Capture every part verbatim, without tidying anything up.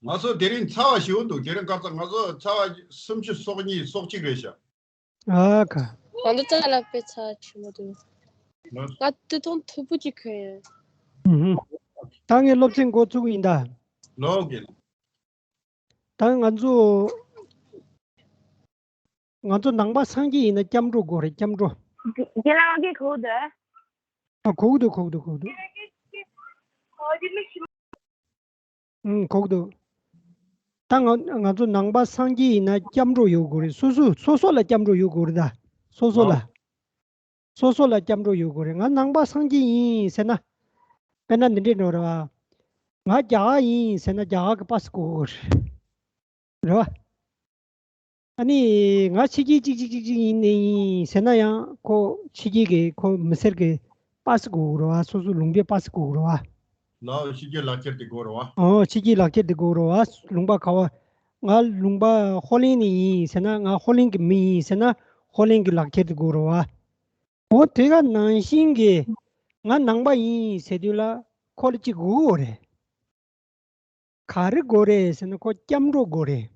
ང་ཚོ་དེ་རིང་ཚ་བ་ཞེ་པོ་འདུག་དེ་རིང་ཁ་སང་ང་ཚོ་ཚ་བ་སུམ་ཅུ་སོ་གཉིས་སོ་གཅིག་རེད་ཤག་ཨ་ཁ། ང་ཚོ་ཙ་ལ་དཔེ་ཚ་ཆེན་པོ་འདུག་ང་དེ་དུང་མཐུག་པོ་ཅིག་གོན་ཡོད། ཨུ་ཧུ། ད་ངས་སློབ་ཚན་འགོ་ཚུགས་ཡིན་ད། ལོག་གི། ད་ང་ཚོ་ང་ཚོ་ནང་པ་སངས་རྒྱས་ཡིན་ན་སྐྱབས་འགྲོ་དགོས་རེད། སྐྱབས་འགྲོ། རྒན་ལགས་ང་གིས་གོ་འདུག་ཨ་གོ་གི་འདུག་གོ་གི་འདུག་གོ་གི་འདུག་ཨང་གོ་གི་འདུག་ད་ང་ང་ཚོ་ནང་པ་སངས་རྒྱས་ཡིན་ན་སྐྱབས་འགྲོ་ཡོད་དགོས་རེད། སོ་སོ་སོ་སོ་ལ་སྐྱབས་འགྲོ་ཡོད་དགོས་རེད་ད། སོ་སོ་ལ། སོ་སོ་ལ་སྐྱབས་འགྲོ་ཡོད་དགོས་རེད། ང་ནང་པ་སངས་རྒྱས་ཡིན་ཟེར་ན། དཔེར་ན་འདི་འདྲས་འགྲོ་རེད་བ། ང་རྒྱ་གར་ཡིན་ཟེར་ན་རྒྱ་གར་གྱི་པ་སི་དགོས་རེད། རེད་བ། ཨ་ནི་ང་ཕྱི་རྒྱལ་གཅིག་གཅིག་གཅིག་གཅིག་ཡིན་ནི་ཡིན་ཟེར་ན་ཡང་ཁོ་ཕྱི་རྒྱལ་གྱི་ཁོ་མི་སེར་གྱི་པ་སི་དགོས་རེད་བ། སོ་སོ་ལུང་པའི་པ་སི་དགོས་རེད་བ། ལའོ་ཕྱི་རྒྱལ་ལག་ཁྱེར་དེ་དགོས་རེད་བ། ཨོ་ཕྱི་རྒྱལ་ལག་ཁྱེར་དེ་དགོས་རེད་བ། ལུང་པ་ག་བ། ང་ལུང་པ་ཧོ་ལན་ནས་ཡིན་ཟེར་ན། ང་ཧོ་ལན་གྱི་མི་ཡིན་ཟེར་ན་ཧོ་ལན་གྱི་ལག་ཁྱེར་དེ་དགོས་རེད་བ། འོ་དེ་ག་ནང་བཞིན་གྱི་ང་ནང་པ་ཡིན་ཟེར་དུས་ལ་ཁོ་ལ་གཅིག་དགོས་རེད། ག་རེ་དགོས་རེད་ཟེར་ན་ཁོ་སྐྱབས་འགྲོ་དགོས་རེད།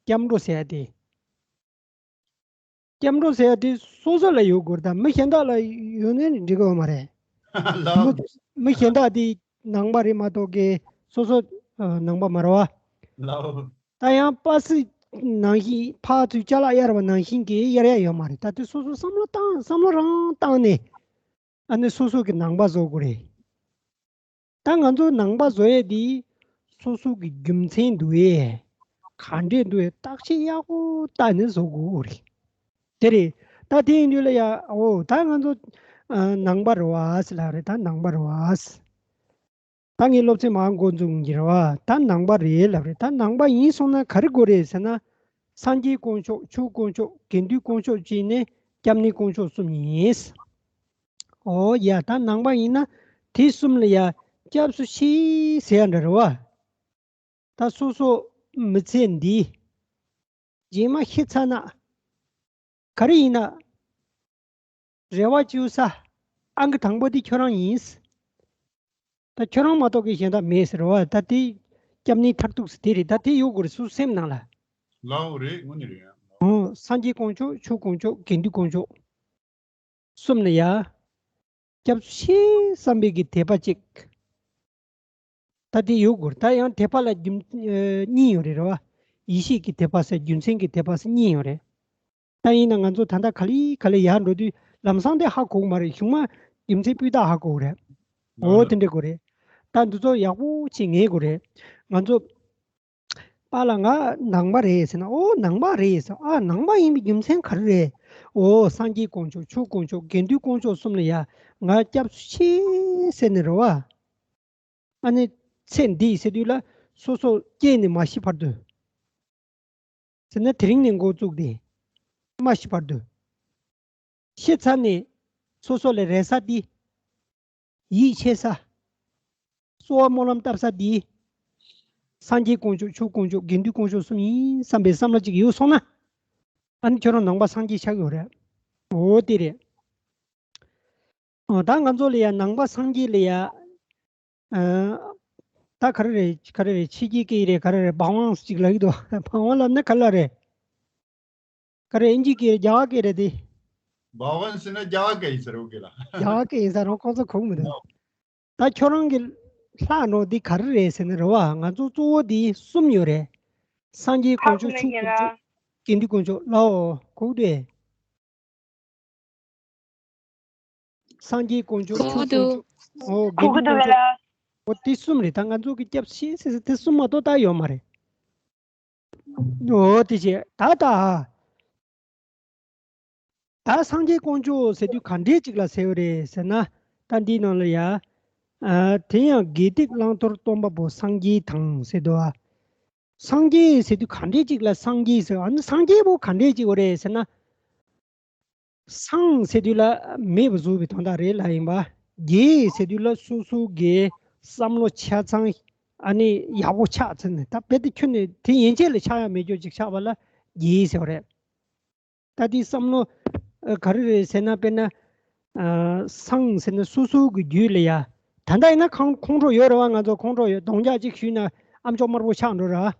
སྐྱབས་འགྲོ་ཟེར་ཡ་དེ། སྐྱབས་འགྲོ་ཟེར་ཡ་དེ་སོ་སོ་ལ་ཡོད་དགོས་རེད། ད་མི་གཞན་དག་ལ་ཡོད་ན་འགྲིག་གི་ཡོད་མ་རེད། ལའོ། མི་མི་གཞན་དག་དེ་ནང་པ་རེད་མ་གཏོགས་གི་སོ་སོ་ཨ་ནང་པ་མ་རེད་བ། ལའོ། ད་ཡང་པ་སི་ནང་བཞིན་ཕར་ཚུར་ཅ་ལག་གཡར་བ་ནང་བཞིན་གྱི་གཡར་ཡ་ཡོད་མ་རེད། ད་དེ་སོ་སོ་བསམ་བློ་བཏང་བསམ་བློ་རང་བཏང་ནས་ཨ་ནི་སོ་སོ་གི་ནང་པ་བཟོ་དགོས་རེད། ད་ང་ཚོ་ནང་པ་བཟོ་ཡས་འདི་སོ་སོ་གི་རྒྱུ་མཚན་འདུག་ཨེ། ག་འདྲས་འདུག་ཨེ། བརྟག་དཔྱད་ཡག་པོ་བལྟས་ནས་བཟོ་དགོས་རེད། དེ་རེད། ད་དེ་ཡིན་དུས་ལ་ཡ་འོ་ད་ང་ཚོ་ཨ་ནང་པ་རེད་བ་ཟེར་ལབ་རེད། ད་ནང་པ་རེད་བ་ཟེར། ད་ངས་སློབ་ཚན་མར་འགོ་འཛུགས་ཡིན་གྱི་རེད་བ། ད་ནང་པ་རེད་ལབ་རེད། ད་ནང་པ་ཡིན་སོང་ན་ག་རེ་དགོས་རེད་ཟེར་ན། སངས་རྒྱས་དཀོན་མཆོག་ཆོས་དཀོན་མཆོག་དགེ་འདུན་དཀོན་མཆོག་བཅས་ནས་སྐྱབས་གནས་དཀོན་མཆོག་གསུམ་ཡིན། འོ་ཡ་ད་ནང་པ་ཡིན་ན་དེ་གསུམ་ལ་ཡ་སྐྱབས་སུ་མཆི་ཟེར་ཡ་འདྲ་རེད་བ། ད་སོ་སོ་མི་ཚེ་འདི་རྗེས་མ་ཤི་ཚར་ན་ག་རེ་ཡིན་ན་རེ་བ་བཅོལ་ས་ཨང་ཀི་དང་པོ་དེ་ཁྱོད་རང་ཡིན། ད་ཁྱོད་རང་མ་གཏོགས་ཀྱི་གཞན་དག་མེད་ཟེར་བ་ད་དེ་སྐྱབས་གནས་མཐར་ཐུག་ཟེར་དེ་རེད། ད་དེ་ཡོད་དགོས་རེད་སོ་སོ་སེམས་ནང་ལ། ལའོ་རེད་དངོས་གནས་རེད། འོ་སངས་རྒྱས་དཀོན་མཆོག་ཆོས་དཀོན་མཆོག་དགེ་འདུན་དཀོན་མཆོག་གསུམ་ལ་ཡ། སྐྱབས་སུ་མཆི་བསམ་པའི་གི་དད་པ་གཅིག་ད་དེ་ཡོད་དགོས་རེད། ད་ཡང་དད་པ་ལ་རྒྱུ་མཚན་ཨ་གཉིས་ཡོད་རེད་རེད་བ། ཡེ་ཤེས་ཀྱི་དད་པ་ཟེར་རྒྱུ་མཚན་གྱི་དད་པ་ཟེར་གཉིས་ཡོད་རེད། ད་ཡིན་ན་ང་ཚོ་ད་ལྟ་ག་ལེ་ག་ལེ་ཡར་འགྲོ་དུས་ལམ་སང་དེ་ཧ་གོ་གི་མ་རེད། གཞུག་མ་རྒྱུ་མཚན་སྤུས་དག་ཧ་གོ་གི་རེད། འོ་དེ་འདྲ་དགོས་རེད། ད་འདི་ཚོ་ཡག་པོ་ཅིག་ངེས་དགོས་རེད། ང་ཚོ་པཱ་ལགས་ང་ནང་པ་རེད་ཟེར་ན། ཨོ་ནང་པ་རེད་ཟེར། ཨ་ནང་པ་ཡིན་པའི་རྒྱུ་མཚན་ག་རེ་རེད། ཨོ་སངས་རྒྱས་དཀོན་མཆོག་ཆོས་དཀོན་མཆོག་དགེ་འདུན་དཀོན་མཆོག་གསུམ་ལ་ཡ་ང་སྐྱབས་སུ་མཆི་ཟེར་ནས་རེད་བ། ཨ་ནི་ཚེ་འདི་ཟེར་དུས་ལ་སོ་སོ་སྐྱེས་ནས་མ་ཤི་བར་དུ། ཟེར་ན་དེ་རིང་ནས་འགོ་བཙུགས་ཏེ་མ་ཤི་བར་དུ། ཤི་ཚར་ནས་སོ་སོ་ལ་རེ་ས་འདི། ཡིད་ཆེས་ས། གསོལ་བ་སྨོན་ལམ་བཏབ་ས་འདི། སངས་རྒྱས་དཀོན་མཆོག་ཆོས་དཀོན་མཆོག་དགེ་འདུན་དཀོན་མཆོག་གསུམ་ཡིན་བསམ་པའི་བསམ་བློ་གཅིག་ཡོད་སོང་ན། ཨ་ནི་ཁྱོད་རང་ནང་པ་སངས་རྒྱས་ཆགས་ཡོད་རེད། འོ་དེ་རེད། ཨོ་ད་ང་ཚོ་ལ་ཡང་ནང་པ་སངས་རྒྱས་ལ་ཡ། ཨ། ད་ག་རེ་རེད་ག་རེ་རེད། ཕྱི་རྒྱལ་སྐད་རེད་ག་རེ་རེད། བྷ་ཝན་ཅིག་ལབ་ཀྱི་འདུག་བྷ་ཝན་ལབ་ན་ག་ལ་རེད། ག་རེ་ཨིན་ཇི་སྐད་རེད་རྒྱ་གར་སྐད་རེད་དེ། བྷ་ཝན་ཟེར་ན་རྒྱ་གར་སྐད་ཡིན་ས་རེད། འོ་གི་ལ། རྒྱ་གར་སྐད་ཡིན་ས་རང་ཁོང་ཚོ་གོ་གི་མི་འདུག་ད་ཁྱོད་རང་གི་ལྷག་ནོ་འདི་ག་རེ་རེད་ཟེར་ན་རེད་བ། ང་ཚོ་གཙོ་བོ་འདི་གསུམ་ཡོད་རེད། སངས་རྒྱས་དཀོན་མཆོག་ཆོས་དཀོན་མཆོག་དགེ་འདུན་དཀོན་མཆོག་ལའོ་གོ་གི་འདུག་སངས་རྒྱས་དཀོན་མཆོག་ཆོས་དཀོན་མཆོག་ཨོ་དགེ་འདུན་དཀོན་མཆོག་ཨོ་དེ་གསུམ་རེད། ད་ང་ཚོ་གི་སྐྱབས་ཤེས་ཟེར་ཟེར་དེ་གསུམ་མ་གཏོགས་ད་ཡོད་མ་རེད། ཨོ་དེ་བྱས་ད་ད། ད་སངས་རྒྱས་དཀོན་མཆོག་ཟེར་དུས་ག་འདྲས་ཅིག་ལ་ཟེར་བ་རེད་ཟེར་ན། ད་འདིའི་ནང་ལ་ཡ། ཨ། དེ་ཡང་དགེ་སྡིག་བླང་དོར་སྟོན་པ་པོ་སངས་རྒྱས་དང་ཟེར་འདུག་ཨ། སངས་རྒྱས་ཟེར་དུས་ག་འདྲས་ཅིག་ལ་སངས་རྒྱས་ཟེར། ཨ་ནི་སངས་རྒྱས་པོ་ག་འདྲས་ཅིག་ཡོད་རེད་ཟེར་ན། སངས་ཟེར་དུས་ལ་མེད་པ་བཟོ་བའི་དོན་དག་རེད་ལ་ཡིན་པ། རྒྱས་ཟེར་དུས་ལ་སོ་སོ་གི་བསམ་བློ་ཆ་ཚང་ཨ་ནི་ཡག་པོ་ཆགས་ཚར་ནས། ད་རྦད་དེ་ཁྱོན་ནས་དེ་ཡན་ཆད་ལ་ཆགས་ཡ་མེད་རྒྱུ་ཅིག་ཆགས་པ་ལ་རྒྱས་ཟེར་བ་རེད། ད་དེའི་བསམ་བློ་ཨ་ག་རེ་རེད་ཟེར་ན། དཔེར་ན་ཨ་སངས་ཟེར་ན་སོ་སོ་གི་རྒྱུད་ལ་ཡ། ད་ལྟ་ཡིན་ན་ཁོང་ཁོང་ཁྲོ་ཡོད་རེད་བ། ང་ཚོ་ཁོང་ཁྲོ་ཡོད། རྡོག་རྒྱག་ཅིག་གཞུས་ན་ ཨ་མཆོག་དམར་པོ་ཆགས་འགྲོ་ར།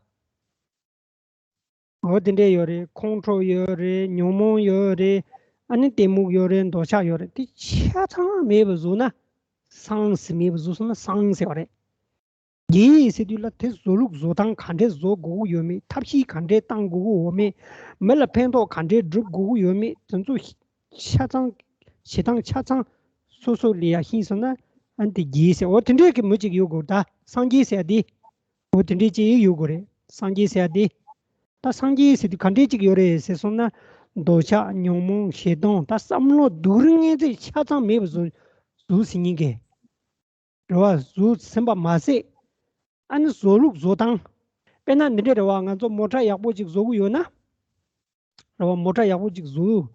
འོ་དེ་འདྲས་ཡོད་རེད། ཁོང་ཁྲོ་ཡོད་རེད། ཉོན་མོངས་ཡོད་རེད། ཨ་ནི་གཏི་མུག་ཡོད་རེད། འདོད་ཆགས་ཡོད་རེད། དེ་ཆ་ཚང་མེད་པ་བཟོ་ན་སངས་ཟེར། མེད་པ་བཟོ་སོང་ན་སངས་ཟེར་བ་རེད། དགེ་ཟེར་དུས་ལ་དེ་བཟོ་ལུགས་བཟོ་སྟངས་ག་འདྲས་བཟོ་དགོས་ཀྱི་ཡོད་མེད། ཐབས་ཤེས་ག་འདྲས་བཏང་དགོས་ཀྱི་ཡོད་མེད། མི་ལ་ཕན་ཐོགས་ག་འདྲས་སྒྲུབ་དགོས་ཀྱི་ཡོད་མེད། དེ་ཚོ་ཆ་ཚང་། བྱེད་སྟངས་ཆ་ཚང་སོ་སོ་ལ་ཡ་ཤེས་སོང་ན་ཨ་ནི་དེ་དགེ་ཟེར། འོ་དེ་འདྲས་ཀྱི་མི་གཅིག་ཡོད་དགོས། ད་སངས་རྒྱས་ཟེར་ཡ་དེ། འོ་དེ་འདྲས་ཅིག་ཡོད་དགོས་རེད། སངས་རྒྱས་ཟེར་ཡ་དེ། ད་སངས་རྒྱས་ཟེར་དུས་ག་འདྲས་ཅིག་ཡོད་རེད་ཟེར་སོང་ན། འདོད་ཆགས་ཉོན་མོངས་ཞེ་སྡང་ད་བསམ་བློ་སྡུག་རུས་ངན་ཚད་ཆ་ཚང་མེད་པ་བཟོ་བཟོ་ཟིན་ཉིན་གི། རེད་བ། བཟོ་ཟིན་པ་མ་ཟད། ཨ་ནི་བཟོ་ལུགས་བཟོ་སྟངས། དཔེར་ན་འདི་འདྲས་རེད་བ། ང་ཚོ་མོ་ཊ་ཡག་པོ་ཅིག་བཟོ་གི་ཡོད་ན། རེད་བ། མོ་ཊ་ཡག་པོ་ཅིག་བཟོ།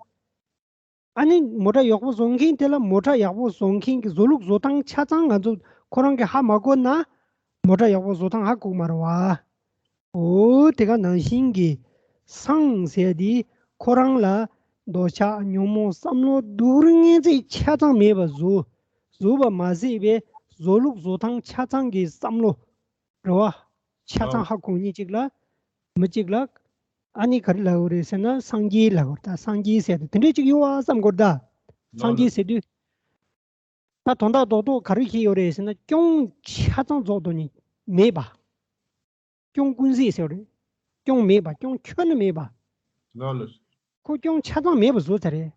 ཨ་ནི་མོ་ཊ་ཡག་པོ་བཟོ་མཁན་དེ་ལ་མོ་ཊ་ཡག་པོ་བཟོ་མཁན་གྱི་བཟོ་ལུགས་བཟོ་སྟངས་ཆ་ཚང་ང་ཚོ་ཁོ་རང་གིས་ཧ་མ་གོ་ན། མོ་ཊ་ཡག་པོ་བཟོ་སྟངས་ཧ་གོ་གི་མ་རེད་བ། འོ་དེ་ག་ནང་བཞིན་གྱི་སངས་ཟེར་དེ་ཁོ་རང་ལ་འདོད་ཆགས་ཉོན་མོངས་བསམ་བློ་སྡུག་རུས་ངན་ཚད་ཆ་ཚང་མེད་པ་བཟོ། བཟོ་བ་མ་ཟད་པའི་བཟོ་ལུགས་བཟོ་སྟངས་ཆ་ཚང་གི་བསམ་བློ། རེད་བ། ཆ་ཚང་ཧ་གོ་མཁན་གཅིག་ལ། མི་གཅིག་ལ། ཨ་ནི་ག་རེ་ལབ་དགོས་རེད་ཟེར་ན་སངས་རྒྱས་ལབ་དགོས་རེད། ད་སངས་རྒྱས་ཟེར་དེ་དེ་འདྲས་ཅིག་ཡོད་བ་བསམ་དགོས་རེད་ད། སངས་རྒྱས་ཟེར་དུས། ད་དོན་དག་རྡོག་རྡོག་ག་རེ་ཞིག་ཡོད་རེད་ཟེར་ན་སྐྱོན་ཆ་ཚང་རྫོགས་དོན་ནི་མེད་པ། སྐྱོན་ཀུན་ཟད་ཟེར་བ་རེད། སྐྱོན་མེད་པ། སྐྱོན་ཁྱོན་ནས་མེད་པ། ལགས་ལགས། ཁོ་སྐྱོན་ཆ་ཚང་མེད་པ་བཟོ་ཚར་རེད།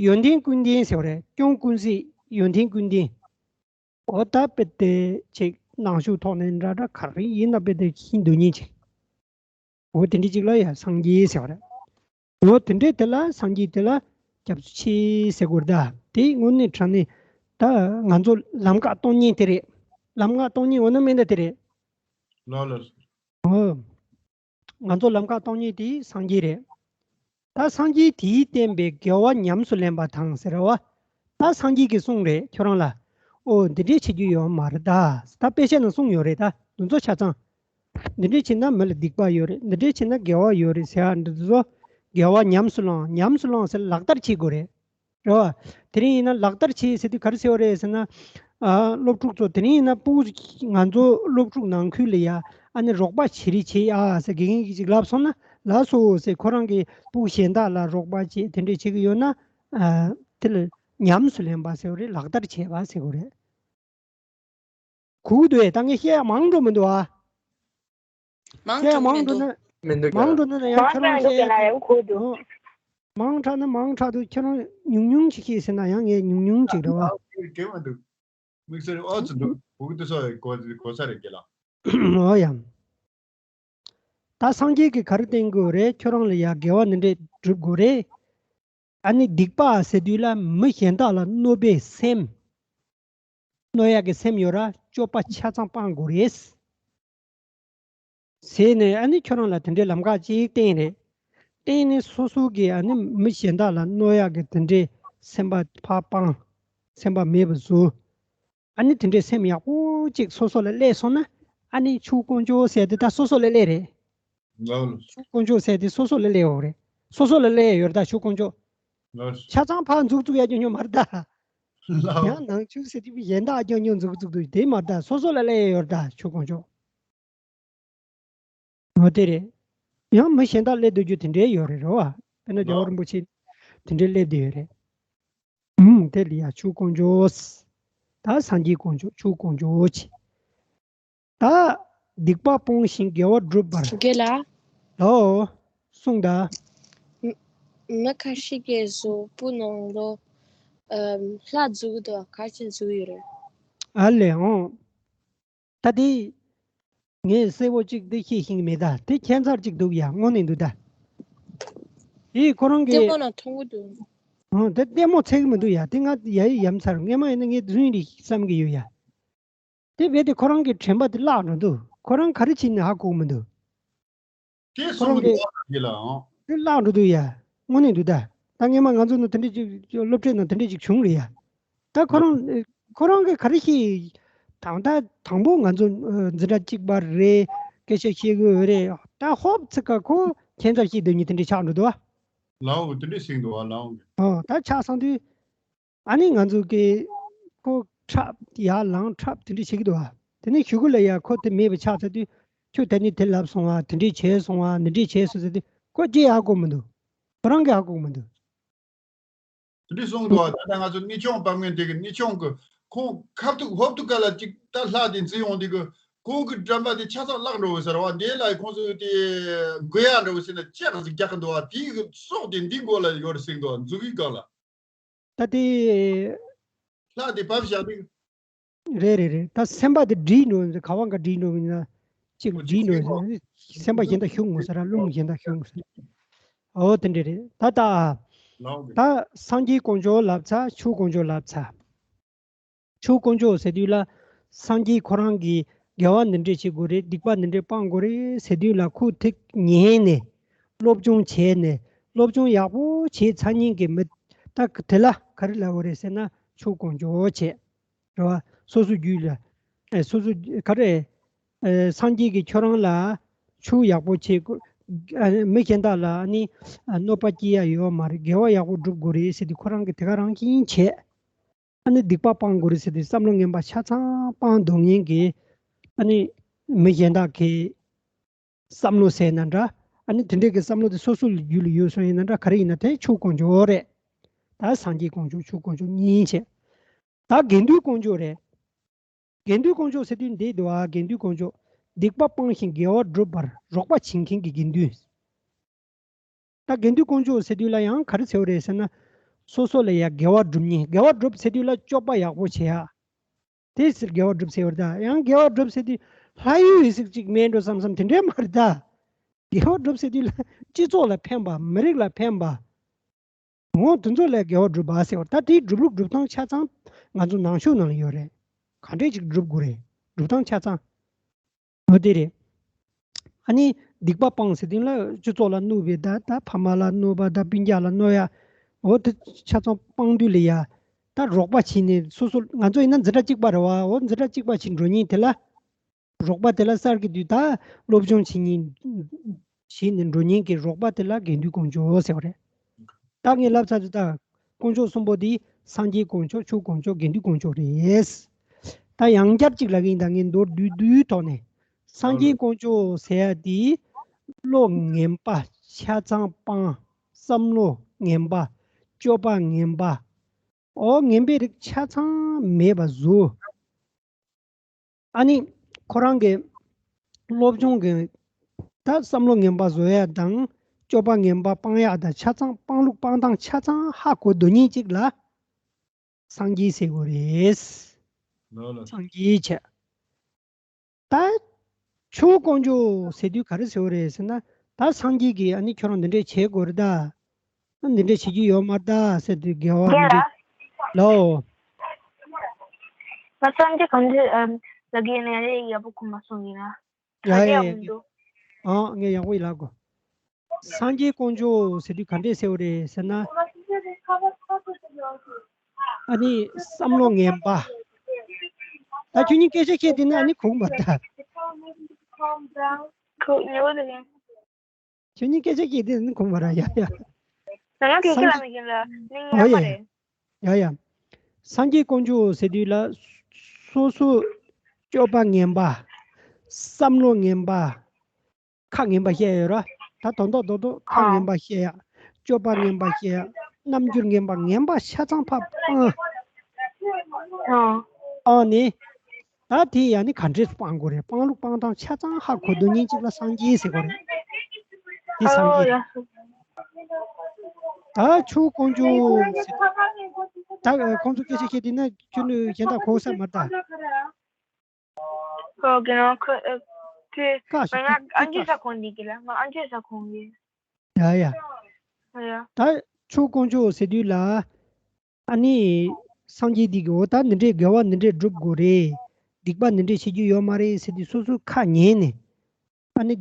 ཡོན་ཏན་ཀུན་ལྡན་ཟེར་བ་རེད། སྐྱོན་ཀུན་ཟད་ཡོན་ཏན་ཀུན་ལྡན། འོ་ད་དཔེ་དེ་ཅིག་ནང་ཆོས་ཐོག་ནས་འདྲ་འདྲ་ག་རེ་ཡིན་ན་དཔེ་དེ་ཤེས་འདོད་མཁན་ཅིག་འོ་དེ་འདྲ་ཅིག་ལ་ཡང་སངས་རྒྱས་ཟེར་བ་རེད། འོ་དེ་འདྲའི་དེ་ལ་སངས་རྒྱས་དེ་ལ་སྐྱབས་སུ་མཆི་ཟེར་དགོས་རེད་ད། དེ་དངོས་གནས་དྲང་གནས་ད་ང་ཚོ་ལམ་ཀ་སྟོང་ཉིད་དེ་རེད། ལམ་ཀ་སྟོང་ཉིད་འོ་ན་མེད་ན་དེ་རེད། ལགས་ལགས། འོ། ང་ཚོ་ལམ་ཀ་སྟོང་ཉིད་དེ་སངས་རྒྱས་རེད། ད་སངས་རྒྱས་དེས་བསྟན་པའི་དགེ་བ་ཉམས་སུ་ལེན་པ་དང་ཟེར་བ། ད་སངས་རྒྱས་ཀྱིས་གསུངས་རེད་ཁྱོད་རང་ལ། ཨོ་འདི་འདྲས་བྱེད་རྒྱུ་ཡོད་མ་རེད་ད། ད་དཔེ་ཆ་ནང་གསུངས་ཡོད་རེད་ད། འདི་ཚོ་ཆ་ཚང་། འདི་འདྲས་བྱས་ན་མི་ལ་སྡིག་པ་ཡོད་རེད། འདི་འདྲས་བྱས་ན་དགེ་བ་ཡོད་རེད་ཟེར་ཡ་འདི་ཚོ། དགེ་བ་ཉམས་སུ་བླང་། ཉམས་སུ་བླང་ཟེར་ལག་བསྟར་བྱེད་དགོས་རེད། རེད་བ། དེ་རིང་ཡིན་ན་ལག་བསྟར་བྱེད་ཟེར་དུས་ག་རེ་ཟེར་བ་རེད་ཟེར་ན། ཨ། སློབ་ཕྲུག་ཚོ་དེ་རིང་ཡིན་ན་སྤུ་གུ་ང་ཚོ་སློབ་ཕྲུག་ནང་ཁུལ་ལ་ཡ། ཨ་ནི་རོགས་པ་བྱེད་རེས་བྱེད་ཨ་ཟེར་དགེ་རྒན་གྱིས་ཅིག་ལབ་སོང་ན་ལགས་སོ་ཟེར། ཁོ་རང་གིས་སྤུ་གུ་གཞན་དག་ལ་རོགས་པ་བྱེད་དེ་འདྲས་བྱེད་ཀྱི་ཡོད་ན། ཨ། དེ་ལ་ཉམས་སུ་ལེན་པ་ཟེར་བ་རེད། ལག་བསྟར་བྱེད་པ་ཟེར་དགོས་རེད། གུག་འདུག་ཨེ། ད་ངས་བཤད་ཡ་མང་འགྲོ་མི་འདུག་ཨ། མང་བཤད་ཡ་དྲགས་མང་མི་འགྲོ་འདུག་ན། མི་འདུག་མང་ཀྱང་འགྲོ་ན་ཡང་ཁྱོད་རང་བཤད་ཡ་དེ། འོ། མང་དྲགས་ན་མང་དྲགས་འདུག་ཁྱོད་རང་ཉུང་ཉུང་ཅིག་བཤད་ཟེར་ན་ཡང་ངས་ཉུང་ཉུང་ཅིག་རེད་བ། ཨ་ཁྱོད་རང་གི་མིག་སེར་ཨོ་ཙི་འདུག་གུག་འདུག་སོ་གོ་གོ་ས་རེད་ཀྱི་ལ། འོ་ཡ། ད་སངས་རྒྱས་ཀྱིས་ག་རེ་བསྟན་དགོས་རེད། ཁྱོད་རང་ལ་ཡ་དགེ་བ་འདི་འདྲས་སྒྲུབ་དགོས་རེད། ཨ་ནི་སྡིག་པ་ཟེར་དུས་ལ་མི་གཞན་དག་ལ་གནོད་པའི་སེམས། གནོད་ཡག་གི་སེམས་ཡོད་ར་སྤྱོད་པ་ཆ་ཚང་སྤང་དགོས་རེད། ཟེར་ནས་ཨ་ནི་ཁྱོད་རང་ལ་དེ་འདྲའི་ལམ་ཁ་ཅིག་བསྟན་རེད། བསྟན་ནས་སོ་སོ་གིས་ཨ་ནི་མི་གཞན་དག་ལ་གནོད་ཡག་གི་དེ་འདྲའི་སེམས་པ་ཕར་སྤང་། སེམས་པ་མེད་པ་བཟོ། ཨ་ནི་དེ་འདྲའི་སེམས་ཡག་པོ་ཅིག་སོ་སོ་ལ་སླེབས་སོང་ན་ཨ་ནི་ཆོས་དཀོན་མཆོག་ཟེར་དེ་ད་སོ་སོ་ལ་སླེབས་རེད། ལགས་ལགས། ཆོས་དཀོན་མཆོག་ཟེར་དེ་སོ་སོ་ལ་སླེབས་ཡོད་རེད། སོ་སོ་ལ་སླེབས་ཡོད་རེད་ད་ཆོས་དཀོན་མཆོག་ལགས། ཆ་ཚང་ཕར་མཛུབ་བཙུགས་ཡ་ཁྱོད་ཉོ་མ་རེད་ད། ལགས། ཡང་ནང་ཆོས་ཟེར་དེ་གཞན་དག་ཁྱོད་ཉོ་མཛུབ་བཙུགས་འདུག་དེ་མ་རེད་ད་སོ་སོ་ལ་སླེབས་ཡོད་རེད་ད་ཆོས་དཀོན་མཆོག་འོ་དེ་རེད། ཡང་མི་གཞན་དག་སླེབས་སྡོད་རྒྱུ་དེ་འདྲའི་ཡོད་རེད་རེད་བ། དཔེར་ན་རྒྱལ་བ་རིན་པོ་ཆེ་དེ་འདྲའི་སླེབས་བསྡད་ཡོད་རེད། ཨུམ་དེ་ལ་ཡ་ཆོས་དཀོན་མཆོག་ད་སངས་རྒྱས་དཀོན་མཆོག་ཆོས་དཀོན་མཆོག་ཅེས། ད་སྡིག་པ་སྤོང་ཞིང་དགེ་བ་སྒྲུབ་པར། དགེ་ལ། ལའོ། གསུངས་ད། མི་མི་ཁ་ཤས་ཀྱིས་གཟུགས་པོ་ནང་ལོ། ཨམ། ལྷ་འཛུགས་འདུག་ག་ཅི་འཛུགས་ཡོད་རེད། ཨ་ལས་འོང་། ད་དེ། ངས་གསལ་པོ་གཅིག་འདི་ཤེས་ཤེས་ཀྱི་མེད་ད། དེ་ཁྱད་མཚར་གཅིག་འདུག་ཡ་དངོས་གནས་འདུག་ད། དེ་ཁོ་རང་གི་ལྟད་མོ་ནང་མཐོང་གི་འདུག་ཨང་། དེ་ལྟད་མོ་ཚད་ཀྱི་མི་འདུག་ཡ། དེ་ང་ཡ་ཡི་ཡ་མཚར། སྔས་མ་ཡིན་ན་ངས་རྫུན་རེད་བསམ་གྱི་ཡོད་ཡ། དེ་བས་དེ་ཁོ་རང་གི་དྲན་པ་དེ་བརླག་འགྲོ་འདུག་ཁོ་རང་ག་རེ་བྱས་ནས་ཧ་གོ་གི་མི་འདུག་དེ་ཁོ་རང་གསུང་གི་གི་འདུག་ཨ་ལགས་ཀྱི་ལ་ཨང་། དེ་བརླག་འགྲོ་འདུག་ཡ། དངོས་གནས་འདུག་ད། ད་སྔས་མ་ང་ཚོ་ནང་དེ་འདྲས་ཅིག་སློབ་གྲྭའི་ནང་དེ་འདྲས་ཅིག་བྱུང་རེད་ཡ། ད་ཁོ་རང་ཁོ་རང་གིས་ག་རེ་ཤེས། དང་ད་དང་པོ་ང་ཚོ་འཛིན་གྲྭ་གཅིག་པ་རེད། སྐད་ཆ་བཤད་གི་ཡོད་རེད། ད་ཧོབ་ཚིག་ག་ཁོ་ཁྱད་མཚར་ཤེས་སྡོད་མཁན་དེ་འདྲས་ཆགས་འགྲོ་འདུག་ཨ། ལའོ་དེ་འདྲས་ཟེར་གི་འདུག་ཨ་ལའོ་གིས། ཨོ་ད་ཆགས་སོང་དུས། ཨ་ནི་ང་ཚོ་གིས་ཁོ་འཁྲབ་ཡར་ལངས་འཁྲབ་དེ་འདྲ་བྱེད་ཀྱི་འདུག་ཨ། དེ་ནས་གཞུག་གུ་ལ་ཡ་ཁོ་དེ་མེད་པ་ཆགས་ཚར་དུས་ ཁྱོད་དེ་ནས་དེ་ལབ་སོང་བ། དེ་འདྲས་བྱས་སོང་བ། འདི་འདྲས་བྱས་སོང་ཟེར་ཏེ་ཁོ་ཅི་ཧ་གོ་མི་འདུག་ཁོ་རང་གིས་ཧ་གོ་མི་འདུག་དེ་འདྲས་གསུངས་འདུག་བ། ད་ལྟ་ང་ཚོ་གནས་ཆུང་བབ་མཁན་དེ་གི་གནས་ཆུང་གི་ཁོང་ཁ་ཐུག་ཧོབ་ཐུག་ག་ལ་ཅིག་ད་ལྷ་དེ་འཛིན་ཡོང་དེ་གི་ཁོང་གི་དྲན་པ་དེ་ཆ་ཚང་བརླག་འགྲོ་བ་ཟེར་བ། འདི་ལ་ཁོང་ཚོས་དེ་འགོས་ཡ་འགྲོ་བ་ཟེར་ན་ཅི་རང་ཟིག་རྒྱག་གི་འདུག་བ། དེའི་གི་སྲོག་དེ་འདི་མགོ་ལ་ཡོད་རེད་ཟེར་འདུག་བ། མཛུབ་གུའི་སྒང་ལ། ད་དེ། ལྷ་དེ་བབས་བཞག་དུས། རེད་རེད་རེད། ད་སེམས་པ་དེ་འདྲིས་འགྲོ་ཟེར། ག་བ་འགའ་འདྲིས་འགྲོ་ཡིན་ན། གཅིག་ལ་འདྲིས་འགྲོ་ཟེར། སེམས་པ་གཞན་དག་ཞུགས་འོང་ཟེར་ར། རླུང་གཞན་དག་ཞུགས་འོང་ཟེར། འོ་དེ་འདྲས་རེད། ད་ད། ལའོ་གི། ད་སངས་རྒྱས་དཀོན་མཆོག་ལབ་ཚར། ཆོས་དཀོན་མཆོག་ལབ་ཚར། ཆོས་དཀོན་མཆོག་ཟེར་དུས་ལ། སངས་རྒྱས་ཁོ་རང་གིས་དགེ་བ་འདི་འདྲས་བྱེད་དགོས་རེད། སྡིག་པ་འདི་འདྲས་སྤང་དགོས་རེད་ཟེར་དུས་ལ། ཁོས་ཐུགས་ཉན་ནས། སློབ་སྦྱོང་བྱས་ནས། སློབ་སྦྱོང་ཡག་པོ་བྱས་ཚར་མཁན་གྱི་མི། ད་དེ་ལ་ག་རེ་ལབ་དགོས་རེད་ཟེར་ན། ཆོས་དཀོན་མཆོག་བྱས། རེད་བ། སོ་སོའི་རྒྱུད་ལ། ཨེ། སོ་སོ་ག་རེ། ཨེ། སངས་རྒྱས་ཀྱིས་ཁྱོད་རང་ལ་ཆོས་ཡག་པོ་བྱེད་དགོས། ཨ། མི་གཞན་དག་ལ་ཨ་ནི། ཨ། གནོད་པ་སྐྱེལ་ཡ་ཡོད་མ་རེད། དགེ་བ་ཡག་པོ་སྒྲུབ་དགོས་རེད་ཟེར་དུས་ཁོ་རང་གིས་དེ་ག་རང་བཞིན་བྱས། ཨ་ནི་སྡིག་པ་སྤང་དགོས་རེད་ཟེར་དུས་བསམ་བློ་ངན་པ་ཆ་ཚང་སྤང་འདུག་མཁན་གྱི། ཨ་ནི་མི་གཞན་དག་གི་བསམ་བློ་ཟེར་ན་འདྲ། ཨ་ནི་དེ་འདྲའི་གི་བསམ་བློ་དེ་སོ་སོ་ལ་རྒྱུད་ལ་ཡོད་སོང་ཡིན་ན་འདྲ། ག་རེ་ཡིན་ན་དེ་ཆོས་དཀོན་མཆོག་རེད། ད་སངས་རྒྱས་དཀོན་མཆོག་ཆོས་དཀོན་མཆོག་གཉིས་བྱས། ད་དགེ་འདུན་དཀོན་མཆོག་རེད། དགེ་འདུན་དཀོན་མཆོག་ཟེར་དུས་འདི་འདུག་ཨ། དགེ་འདུན་དཀོན་མཆོག་སྡིག་པ་སྤང་ཞིང་དགེ་བ་སྒྲུབ་པར་རོགས་པ་བྱེད་མཁན་གྱི་དགེ་འདུན། ད་དགེ་འདུན་དཀོན་མཆོག་ཟེར་དུས་ལ་ཡང་ག་རེ་ཟེར་བ་རེད་ཟེར་ན། སོ་སོ་ལ་ཡ་དགེ་བ་སྒྲུབ་མཁན། དགེ་བ་སྒྲུབ་ཟེར་དུས་ལ་སྤྱོད་པ་ཡག་པོ་བྱེད་ཡ། དེ་ཟེར་དགེ་བ་སྒྲུབ་ཟེར་བ་རེད་ད། ཡང་དགེ་བ་སྒྲུབ་ཟེར་དུས་ལྷ་ཡུལ་ཡི་ཟིག་ཅིག་མེད་འགྲོ་བསམ་བསམ་དེ་འདྲས་མ་རེད་ད། དགེ་བ་སྒྲུབ་ཟེར་དུས་ལ་སྤྱི་ཚོགས་ལ་ཕན་པ། མི་རིགས་ལ་ཕན་པ། འོ་དེ་ཚོ་ལ་དགེ་བ་སྒྲུབ་པ་ཟེར་བ། ད་དེའི་སྒྲུབ་ལུགས་སྒྲུབ་སྟངས་ཆ་ཚང་ང་ཚོ་ནང་ཆོས་ནང་ལ་ཡོད་རེད། ག་འདྲས་ཅིག་སྒྲུབ་དགོས་རེད། སྒྲུབ་སྟངས་ཆ་ཚང་། འོ་དེ་རེད། ཨ་ནི་སྡིག་པ་སྤང་ཟེར་དུས་ལ་སྤྱི་ཚོགས་ལ་གནོད་པའི། ད་ད་ཕ་མ་ལ་གནོད་པ། ད་སྤུན་ཀྱག་ལ་གནོད་ཡ། འོ་དེ་ཆ་ཚང་སྤང་དུས་ལ་ཡ། ད་རོགས་པ་བྱས་ནས་སོ་སོ། ང་ཚོ་ཡིན་ན་འཛིན་གྲྭ་གཅིག་པ་རེད་བ། འོ་འཛིན་གྲྭ་གཅིག་པ་བྱས་འགྲོ་མཁན་དེ་ལ། རོགས་པ་དེ་ལ་གསར་གྱི་དུས་ད་སློབ་སྦྱོང་བྱེད་མཁན། བྱས་ནས་འགྲོ་མཁན་གྱི་རོགས་པ་དེ་ལ་དགེ་འདུན་དཀོན་མཆོག་ཟེར་བ་རེད། ད་ངས་ལབ་ཚར་དུས་ད་དཀོན་མཆོག་གསུམ་པོ་དེ་སངས་རྒྱས་དཀོན་མཆོག་ཆོས་དཀོན་མཆོག་དགེ་འདུན་དཀོན་མཆོག་རེད། ད་ཡང་བསྐྱར་གཅིག་ལབ་གི་ཡིན། ད་ངས་མདོར་བསྡུས་བསྡུས་ཐོག་ནས། སངས་རྒྱས་དཀོན་མཆོག་ཟེར་ཡ་དེ་བློ་ངན་པ་ཆ་ཚང་སྤང་། བསམ་བློ་ངན་པ། སྤྱོད་པ་ངན་པ། འོ་ངན་པའི་རིགས་ཆ་ཚང་མེད་པ་བཟོ། ཨ་ནི་ཁོ་རང་གི་སློབ་སྦྱོང་གི་ད་བསམ་བློ་ངན་པ་བཟོ་ཡ་དང་། སྤྱོད་པ་ངན་པ་སྤང་ཡ་དང་ཆ་ཚང་། སྤང་ལུགས་སྤང་སྟངས་ཆ་ཚང་ཧ་གོ་འདོད་མཁན་ཅིག་ལ་སངས་རྒྱས་ཟེར་དགོས་རེད། ལོ་ལོ། སངས་རྒྱས་བྱས། ད་ཆོས་དཀོན་མཆོག་ཟེར་དུས་ག་རེ་ཟེར་བ་རེད་ཟེར་ན། ད་སངས་རྒྱས་ཀྱིས་ཨ་ནི་ཁྱོད་རང་འདི་འདྲས་བྱེད་དགོས་རེད་ད། འདི་འདྲས་བྱེད་རྒྱུ་ཡོད་མ་རེད་ད་ཟེར་དུས་དགེ་བ་མི་འདུག་ལོ། ང་སངས་རྒྱས་གང་འདྲས་ལབ་ཀྱི་ཡིན་ན་ཡག་པོ་གོ་མ་སོང་ཡིན་ན། ཡ་ཡ་ཡ། ཨ། ངས་ཡག་པོ་ཡིན་ལབ་གོ། སངས་རྒྱས་དཀོན་མཆོག་ཟེར་དུས་ག་འདྲས་ཟེར་བ་རེད་ཟེར་ན། ཨ་ནི་བསམ་བློ་ངན་པ། ད་ཁྱོད་གཉིས་སྐད་ཆ་བཤད་དེ་ན་ཨ་ནི་གོ་གི་མ་རེད་ད། ཁྱོད་གཉིས་སྐད་ཆ་བཤད་དེ་ན་གོ་གི་མ་རེད། ཡ་ཡ། ང་སྐད་ཆ་ལ་མི་རྒན་ལ་ནི་ངན་པ་རེད། ཡ་ཡ། སངས་རྒྱས་དཀོན་མཆོག་ཟེར་དུས་ལ་སོ་སོ་སྤྱོད་པ་ངན་པ། བསམ་བློ་ངན་པ། ཁ་ངན་པ་བཤད་ཡ་ཡོད་ར། ད་དོན་དག་རྡོག་རྡོག་ཁ་ངན་པ་བཤད་ཡ། སྤྱོད་པ་ངན་པ་བཤད་ཡ། རྣམ་འགྱུར་ངན་པ། ངན་པ་ཆ་ཚང་ཕར་སྤངས། སྤངས་ནས། ད་དེ་ཡ་ནི་ག་འདྲས་སྤང་དགོས་རེད། སྤང་ལུགས་སྤང་སྟངས་ཆ་ཚང་ཧ་གོ་འདོད་མཁན་ཅིག་ལ་སངས་རྒྱས་ཟེར་དགོས་རེད། དེ་སངས་རྒྱས་རེད། ད་ཆོས་དཀོན་མཆོག་ཟེར། ད་ཁོང་ཚོ་སྐད་ཆ་བཤད་དུས་ན་ཁྱོད་ནི་གཞན་དག་གོ་ས་མ་རེད་ད། ཁོ་གི་ནང་ཁོ་ཁོས་ཀ་ཞིག་ང་ཨ་མཆོད་ས་ཁོང་འདི་གི་ལ། ང་ཨ་མཆོད་ས་ཁོང་གི། ཡ་ཡ། ཡ་ཡ། ད་ཆོས་དཀོན་མཆོག་ཟེར་དུས་ལ། ཨ་ནི་སངས་རྒྱས་འདི་གི་འོ་ད་འདི་འདྲའི་དགེ་བ་འདི་འདྲའི་སྒྲུབ་དགོས་རེད། སྡིག་པ་འདི་འདྲའི་བྱེད་རྒྱུ་ཡོད་མ་རེད་ཟེར་དུས་སོ་སོའི་ཁ་ཉན་ནས། ཨ་ནི་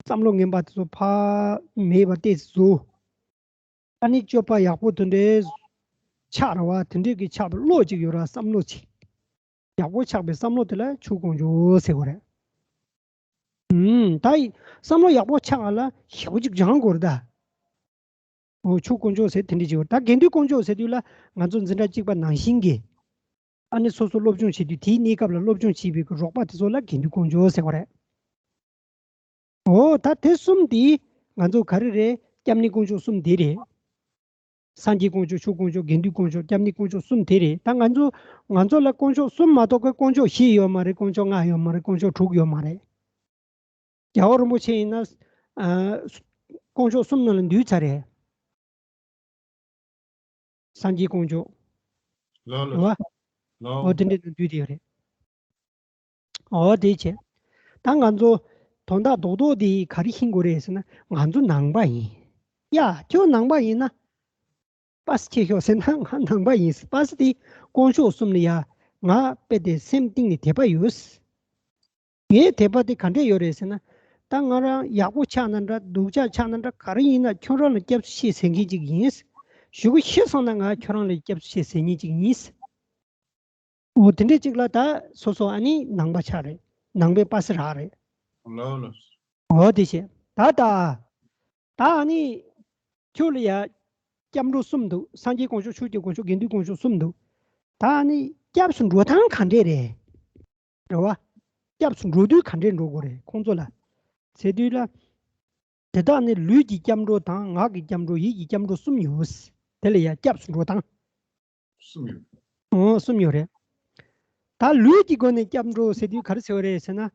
བསམ་བློ་ངན་པ་དེ་ཚོ་ཕར་མེད་པ་ཏོག་ཙམ་བཟོ། ཨ་ནི་སྤྱོད་པ་ཡག་པོ་དེ་འདྲའི་ཆགས་ར་བ། དེ་འདྲའི་གི་ཆགས་པའི་བློ་ཅིག་ཡོད་ར། བསམ་བློ་ཅིག་ཡག་པོ་ཆགས་པའི་བསམ་བློ་དེ་ལ་ཆོས་དཀོན་མཆོག་ཟེར་དགོས་རེད། ཨུམ། ད་ཡི་བསམ་བློ་ཡག་པོ་ཆགས་པ་ལ་ཞེ་པོ་ཅིག་སྦྱང་དགོས་རེད་ད། འོ་ཆོས་དཀོན་མཆོག་ཟེར་དེ་འདྲ་ཅིག་ཡོད། ད་དགེ་འདུན་དཀོན་མཆོག་ཟེར་དུས་ལ་ང་ཚོ་འཛིན་གྲྭ་གཅིག་པ་ནང་བཞིན་གྱི། ཨ་ནི་སོ་སོ་སློབ་སྦྱོང་བྱེད་དུས་དེའི་གནས་སྐབས་ལ་སློབ་སྦྱོང་བྱེད་པའི་གི་རོགས་པ་དེ་ཚོ་ལ་དགེ་འདུན་དཀོན་མཆོག་ཟེར་བ་རེད། འོ་ད་དེ་གསུམ་དེ་ང་ཚོ་ག་རེ་རེད། སྐྱབས་གནས་དཀོན་མཆོག་གསུམ་དེ་རེད། སངས་རྒྱས་དཀོན་མཆོག་ཆོས་དཀོན་མཆོག་དགེ་འདུན་དཀོན་མཆོག་སྐྱབས་གནས་དཀོན་མཆོག་གསུམ་དེ་རེད། ད་ང་ཚོ་ང་ཚོ་ལ་དཀོན་མཆོག་གསུམ་མ་གཏོགས་ཀྱི་དཀོན་མཆོག་བཞི་ཡོད་མ་རེད། དཀོན་མཆོག་ལྔ་ཡོད་མ་རེད། དཀོན་མཆོག་དྲུག་ཡོད་མ་རེད། རྒྱལ་བ་རིན་པོ་ཆེ་ཡིན་ན། ཨ། དཀོན་མཆོག་གསུམ་ནང་ལ་འདུས་ཚར་རེད། སངས་རྒྱས་དཀོན་མཆོག་ལོ་ལོ། རེད་བ། ལོ། འོ་དེ་འདྲའི་ནང་འདུས་དེ་ཡོད་རེད། འོ་དེ་བྱས། ད་ང་ཚོ་དོན་དག་རྡོག་རྡོག་དེ་ག་རེ་ཤེས་དགོས་རེད་ཟེར་ན། ང་ཚོ་ནང་པ་ཡིན། ཡ་ཁྱོད་ནང་པ་ཡིན་ན། པ་སེ་ཁྱེར་ཤོག་ཟེར་ན། ང་ནང་པ་ཡིན། པ་སེ་དེ་དཀོན་མཆོག་གསུམ་ལ་ཡ། ང་དཔེ་དེ་སེམས་གཏིང་ནས་དད་པ་ཡོད། ངའི་དད་པ་དེ་ག་འདྲས་ཡོད་རེད་ཟེར་ན། ད་ང་རང་ཡག་པོ་ཆགས་ན་འདྲ། སྡུག་ཅག་ཆགས་ན་འདྲ། ག་རེ་ཡིན་ན་ཁྱོད་རང་ལ་སྐྱབས་སུ་མཆི་ཟེར་མཁན་ཅིག་ཡིན། གཞུག་གུ་ཤི་སོང་ན་ང་ཁྱོད་རང་ལ་སྐྱབས་སུ་མཆི་ཟེར་མཁན་ཅིག་ཡིན། འོ་དེ་འདྲས་ཅིག་ལ་ད་སོ་སོ་ཨ་ནི་ནང་པ་ཆགས་རེད། ནང་པའི་པ་སེ་རག་རེད། ལོ་ལོ། འོ་དེ་བྱས། ད་ད། ད་ཨ་ནི་ཁྱོད་ལ་ཡ་སྐྱབས་འགྲོ་གསུམ་འདུག་སངས་རྒྱས་དཀོན་མཆོག་ཆོས་ཀྱི་དཀོན་མཆོག་དགེ་འདུན་དཀོན་མཆོག་གསུམ་འདུག་ད་ཨ་ནི་སྐྱབས་སུ་འགྲོ་སྟངས་ག་འདྲས་རེད། རེད་བ། སྐྱབས་སུ་འགྲོ་དུས་ག་འདྲས་འགྲོ་དགོས་རེད་ཁོང་ཚོ་ལ། ཟེར་དུས་ལ། དེ་དག་ནི་ལུས་ཀྱི་སྐྱབས་འགྲོ་དང་། ངག་གི་སྐྱབས་འགྲོ། ཡིད་ཀྱི་སྐྱབས་འགྲོ་གསུམ་ཡོད། དེ་ལ་ཡ་སྐྱབས་སུ་འགྲོ་སྟངས། གསུམ་ཡོད། འོ་གསུམ་ཡོད་རེད། ད་ལུས་ཀྱི་སྒོ་ནས་སྐྱབས་འགྲོ་ཟེར་དུས་ག་རེ་ཟེར་བ་རེད་ཟེར་ན།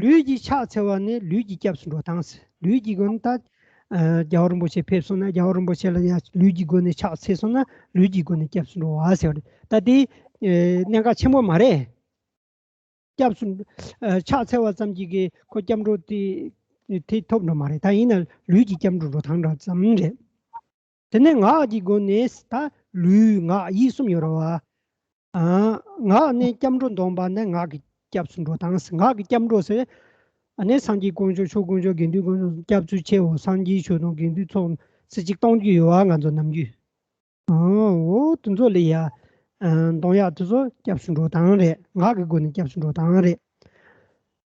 ལུས་ཀྱིས་ཕྱག་འཚལ་བ་ནི་ལུས་ཀྱི་སྐྱབས་སུ་འགྲོ་སྟངས། ལུས་ཀྱི་སྒོ་ནས་ད། ཨ། རྒྱལ་བ་རིན་པོ་ཆེ་ཕེབས་སོང་ན་རྒྱལ་བ་རིན་པོ་ཆེ་ལ་ཡང་ལུས་ཀྱི་སྒོ་ནས་ཕྱག་འཚལ་སོང་ན་ལུས་ཀྱི་སྒོ་ནས་སྐྱབས་སུ་འགྲོ་བ་ཟེར་བ་རེད། ད་དེ། ཨེ། གནད་འགག་ཆེན་པོ་མ་རེད། སྐྱབས་སུ། ཨ། ཕྱག་འཚལ་བ་ཙམ་གྱིས་ཀྱི་ཁོ་སྐྱབས་འགྲོ་དེ་དེ་ཐོབ་འགྲོ་མ་རེད། ད་ཡིན་ན་ལུས་ཀྱི་སྐྱབས་འགྲོ་འགྲོ་སྟངས་འདྲ་ཙམ་རེད། དེ་ནས་ངག་གི་སྒོ་ནས་ད་ལུས་ངག་ཡིད་གསུམ་ཡོད་རེད་བ། ཨ། ངག་ནས་སྐྱབས་འགྲོ་འདོན་པ་ནི་ངག་གི་སྐྱབས་སུ་འགྲོ་སྟངས། ངག་གི་སྐྱབས་འགྲོ་ཟེར། ཨ་ནི་སངས་རྒྱས་དཀོན་མཆོག་ཆོས་དཀོན་མཆོག་དགེ་འདུན་དཀོན་མཆོག་སྐྱབས་སུ་མཆིའོ། སངས་རྒྱས་ཆོས་དང་དགེ་འདུན་ཚོགས་ཟེར་ཅིག་གཏོང་རྒྱུ་ཡོད་བ་ང་ཚོ་ནམ་རྒྱུན། ཨ། འོ་དེ་ཚོ་ལ་ཡ། ཨ། འདོན་ཡག་དེ་ཚོ་སྐྱབས་སུ་འགྲོ་སྟངས་རེད། ངག་གི་སྒོ་ནས་སྐྱབས་སུ་འགྲོ་སྟངས་རེད།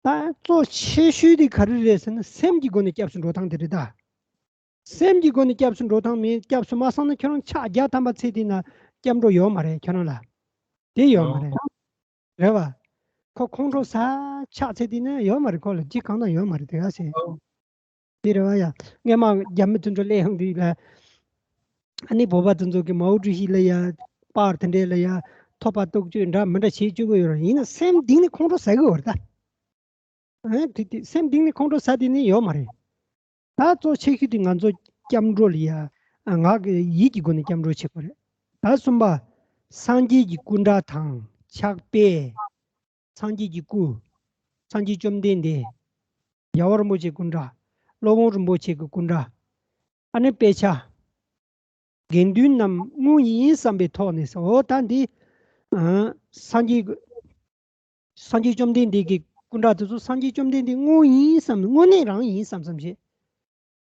ད་གཙོ་ཆེ་ཤོས་དེ་ག་རེ་རེད་ཟེར་ན་སེམས་ཀྱི་སྒོ་ནས་སྐྱབས་སུ་འགྲོ་སྟངས་དེ་རེད་ད། སེམས་ཀྱི་སྒོ་ནས་སྐྱབས་སུ་འགྲོ་སྟངས་མིན། སྐྱབས་སུ་མ་སོང་ན་ཁྱོད་རང་ཕྱག་བརྒྱ་ཐམ་པ་འཚལ་དུས་ན་སྐྱབས་འགྲོ་ཡོད་མ་རེད་ཁྱོད་རང་ལ། དེ་ཡོད་མ་རེད། རེད་བ། ཁོ་ཁོང་ཁྲོ་ཟ་ཕྱག་འཚལ་དུས་ན་ཡོད་མ་རེད། ཁོ་ལ་ཅི་གང་དང་ཡོད་མ་རེད་དེ་ག་ཟེར། དེ་རེད་བ་ཡ། སྔས་མ་རྒྱ་མི་དེ་ཚོ་སླེབས་ཡོང་དུས་ལ། ཨ་ནི་བོད་པ་དེ་ཚོ་གི་མའོ་ཀྲུའུ་ཞི་ལ་ཡ། པར་དེ་འདྲས་ལ་ཡ། ཐོབ་པ་གཏུག་བཅོས་འདྲ་མི་འདྲ་བྱེད་བཅུག་གི་ཡོད་རེད། ཡིན་ན་སེམས་གཏིང་ནས་ཁོང་ཁྲོ་ཟ་གི་ཡོད་རེད་ད། ཨ། དེ་དེ་སེམས་གཏིང་ནས་ཁོང་ཁྲོ་ཟ་དེ་ནི་ཡོད་མ་རེད། ད་གཙོ་ཆེ་ཤོས་དེ་ང་ཚོ་སྐྱབས་འགྲོ་ལ་ཡ། ཨ། ངག་གི་ཡིད་ཀྱི་སྒོ་ནས་སྐྱབས་འགྲོ་བྱེད་དགོས་རེད། ད་གསུམ་པ། སངས་རྒྱས་ཀྱི་སྐུ་འདྲ་དང་ཕྱག་དཔེ། སངས་རྒྱས་ཀྱི་སྐུ། སངས་རྒྱས་བཅོམ་ལྡན་འདས། རྒྱལ་བ་རིན་པོ་ཆེའི་སྐུ་འདྲ། སློབ་དཔོན་རིན་པོ་ཆེ་གི་སྐུ་འདྲ། ཨ་ནི་དཔེ་ཆ། དགེ་འདུན་རྣམས་དངོས་ཡིན་བསམ་པའི་ཐོག་ནས་སོ། ད་འདི། ཨ། སངས་རྒྱས། སངས་རྒྱས་བཅོམ་ལྡན་འདས་ཀྱི་སྐུ་འདྲ་དེ་ཚོ་སངས་རྒྱས་བཅོམ་ལྡན་འདས་དངོས་ཡིན་བསམ། དངོས་གནས་རང་ཡིན་བསམ་བསམ་བྱེད།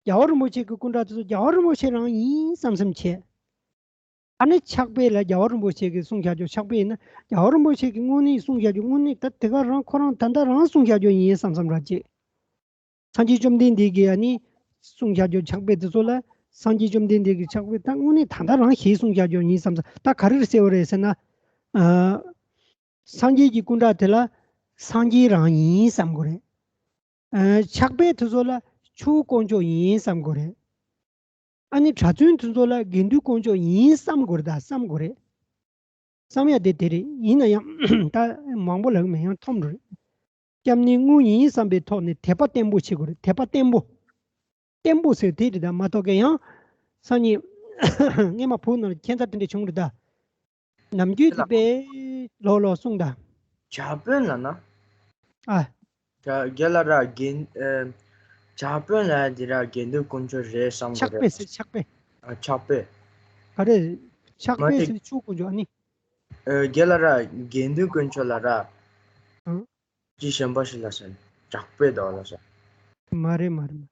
རྒྱལ་བ་རིན་པོ་ཆེ་གི་སྐུ་འདྲ་དེ་ཚོ་རྒྱལ་བ་རིན་པོ་ཆེ་རང་ཡིན་བསམ་བསམ་བྱེད། ཨ་ནི་ཕྱག་དཔེ་ལ་རྒྱལ་བ་རིན་པོ་ཆེ་གིས་གསུངས་བཞག་རྒྱུ། ཕྱག་དཔེ་ཡིན་ན་རྒྱལ་བ་རིན་པོ་ཆེ་གིས་དངོས་གནས་གསུངས་བཞག་རྒྱུ། དངོས་གནས་ད་དེ་ག་རང་ཁོ་རང་ད་ལྟ་རང་གསུངས་བཞག་རྒྱུ་ཡིན་བསམ་བསམ་འདྲ་ཅིག། སངས་རྒྱས་བཅོམ་ལྡན་འདས་ཀྱིས་ཨ་ནི་གསུངས་བཞག་རྒྱུ་ཕྱག་དཔེ་དེ་ཚོ་ལ། སངས་རྒྱས་བཅོམ་ལྡན་འདས་ཀྱི་ཕྱག་དཔེ་ད་དངོས་གནས་ད་ལྟ་རང་ཞིག་གསུངས་བཞག་རྒྱུ་ཡིན་བསམ་བསམ། ད་ག་རེ་ཟེར་བ་རེད་ཟེར་ན། ཨ། སངས་རྒྱས་ཀྱི་སྐུ་འདྲ་དེ་ལ་སངས་རྒྱས་རང་ཡིན་བསམ་དགོས་རེད། ཨ། ཕྱག་དཔེ་དེ་ཚོ་ལ་ཆོས་དཀོན་མཆོག་ཡིན་བསམ་དགོས་རེད། ཨ་ནི་གྲྭ་བཙུན་དེ་ཚོ་ལ་དགེ་འདུན་དཀོན་མཆོག་ཡིན་བསམ་དགོས་རེད། ད་བསམ་དགོས་རེད། བསམ་ཡ་དེ་དེ་རེད། ཡིན་ན་ཡང་ད་མང་པོ་ལབ་མེད། ཡང་ཐོམ་རེད། སྐྱབས་གནས་དངོས་ཡིན་བསམ་པའི་ཐོག་ནས་དད་པ་བརྟན་པོ་བྱེད་དགོས་རེད། དད་པ་བརྟན་པོ། བརྟན་པོ་ཟེར་དེ་རེད་ད་མ་གཏོགས་ཀྱི་ཡང་། སང་ཉིན་སྔས་མ་བོད་ནང་ལ་ཁྱད་མཚར་དེ་འདྲ་བྱུང་རེད་ད། ནམ་རྒྱུན་དེ་པས་ལོ་ལོ་གསུངས་ད། ཇ་དཔོན་ལ་ན། ཨ། ཇ་རྒན་ལ་ར་དགེ། ཨ། ཇ་དཔོན་ལ་དེ་ར་དགེ་འདུན་དཀོན་མཆོག་རེད་བསམ་གི་ཕྱག་དཔེ་རེད། ཟེར་ཕྱག་དཔེ། ཨ། ཕྱག་དཔེ། ག་རེ། ཕྱག་དཔེ་ཟེར་ཆོས་དཀོན་མཆོག་ཨ་ནི། ཨ། རྒན་ལ་ར་དགེ་འདུན་དཀོན་མཆོག་ལ་ར། ཨང་། ཅི་གཞན་པ་ཞིག་ལ་ཟེར། ཇ་དཔོན་དོ་ལ་ཟེར། མ་རེད་མ་རེད་མ་རེད།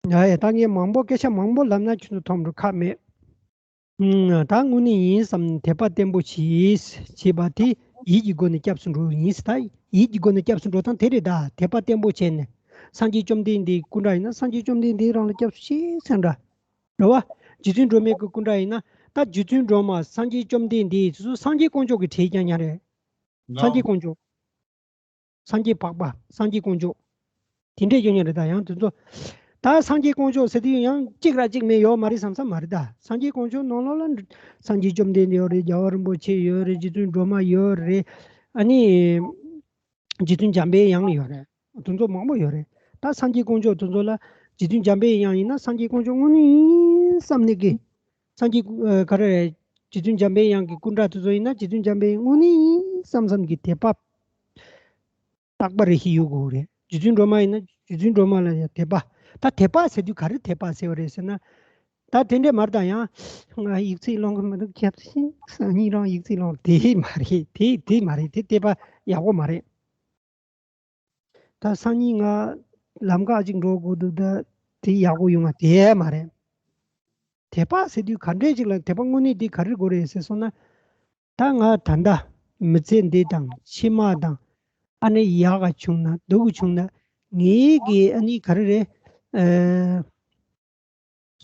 ཡ་ཡ། ད་ངས་མང་པོ་སྐད་ཆ་མང་པོ་ལབ་ན་ཁྱོད་ཚོ་མཐོང་འགྲོ་ཁག་མེད། ཨང་། ད་དངོས་གནས་ཡིན་བསམ་དད་པ་བརྟན་པོ་བྱེད། བྱེད་པ་དེ་ཡིད་ཀྱི་སྒོ་ནས་སྐྱབས་སུ་འགྲོ་ཡིན་ཟེར། ད་ཡིད་ཀྱི་སྒོ་ནས་སྐྱབས་སུ་འགྲོ་སྟངས་དེ་རེད་ད། དད་པ་བརྟན་པོ་བྱས་ནས། སངས་རྒྱས་བཅོམ་ལྡན་འདས་སྐུ་འདྲ་ཡིན་ན་སངས་རྒྱས་བཅོམ་ལྡན་འདས་རང་ལ་སྐྱབས་སུ་མཆི་ཟེར་འདྲ། རེད་བ། རྗེ་བཙུན་སྒྲོལ་མའི་གི་སྐུ་འདྲ་ཡིན་ན་ད་རྗེ་བཙུན་སྒྲོལ་མ་སངས་རྒྱས་བཅོམ་ལྡན་འདས་དེ་ཚོ་སངས་རྒྱས་དཀོན་མཆོག་གི་གྲས་རྐྱང་རྐྱང་རེད། སངས་རྒྱས་དཀོན་མཆོག་སངས་རྒྱས་འཕགས་པ། སངས་རྒྱས་དཀོན་མཆོག་དེ་འདྲས་ཡོད་ཉག་རེད། ད་ཡང་དེ་ཚོ་ད་སངས་རྒྱས་དཀོན་མཆོག་ཟེར་དུས་ཡང་གཅིག་ར་གཅིག་མེད་ཡོད་མ་རེད་བསམ་བསམ་མ་རེད། ད་སངས་རྒྱས་དཀོན་མཆོག་ནང་ལོགས་ལ་སངས་རྒྱས་བཅོམ་ལྡན་འདས་ཡོད་རེད། རྒྱལ་བ་རིན་པོ་ཆེ་ཡོད་རེད། རྗེ་བཙུན་སྒྲོལ་མ་ཡོད་རེད། ཨ་ནི་རྗེ་བཙུན་འཇམ་པའི་དབྱངས་ཡོད་རེད། དེ་ཚོ་མང་པོ་ཡོད་རེད། ད་སངས་རྒྱས་དཀོན་མཆོག་དེ་ཚོ་ལ་རྗེ་བཙུན་འཇམ་པའི་དབྱངས་ཡིན་ན་སངས་རྒྱས་དཀོན་མཆོག་དངོས་གནས་ཡིན་བསམ་ནས་ཀྱི། སངས་རྒྱས་ཨ་ག་རེ་རེད། རྗེ་བཙུན་འཇམ་པའི་དབྱངས་ཀྱི་སྐུ་འདྲ་དེ་ཚོ་ཡིན་ན་རྗེ་བཙུན་འཇམ་པའི་དངོས་གནས་ཡིན་བསམ་བསམ་གྱི་དད་པ། རྟག་པ་རེ་ཞིག་ཡོད་དགོས་རེད། རྗེ་བཙུན་སྒྲོལ་མ་ཡིན་ན་རྗེ་བཙུན་སྒྲོལ་མ་ལ་ཡང་དད་པ། ད་དད་པ་ཟེར་དུས་ག་རེ་དད་པ་ཟེར་བ་རེད་ཟེར་ན། ད་དེ་འདྲས་མ་རེད། ད་ཡང་ང་ཡིག་ཚིག་ལོང་གི་མི་འདུག་ཁྱབ་ཤིང་སང་ཉིན་རང་ཡིག་ཚིག་ལོང་དེ་མ་རེད། དེ་དེ་མ་རེད། དེ་དད་པ་ཡག་པོ་མ་རེད། ད་སང་ཉིན་ང་ལམ་ཁ་ཅིག་འགྲོ་དགོས་འདུག་ད་དེ་ཡག་པོ་ཡོང་ང་དེ་མ་རེད། དད་པ་ཟེར་དུས་ག་འདྲས་ཅིག་ལ་དད་པ་དངོས་གནས་དེ་ག་རེ་དགོས་རེད་ཟེར་སོང་ན། ད་ང་ད་ལྟ་མི་ཚེ་འདི་དང་ཕྱི་མ་དང་ཨ་ནི་ཡག་ག་བྱུང་ན་སྡུག་ག་བྱུང་ན་ངེད་ཀྱི་ཨ་ནི་ག་རེ་རེད། ཨ་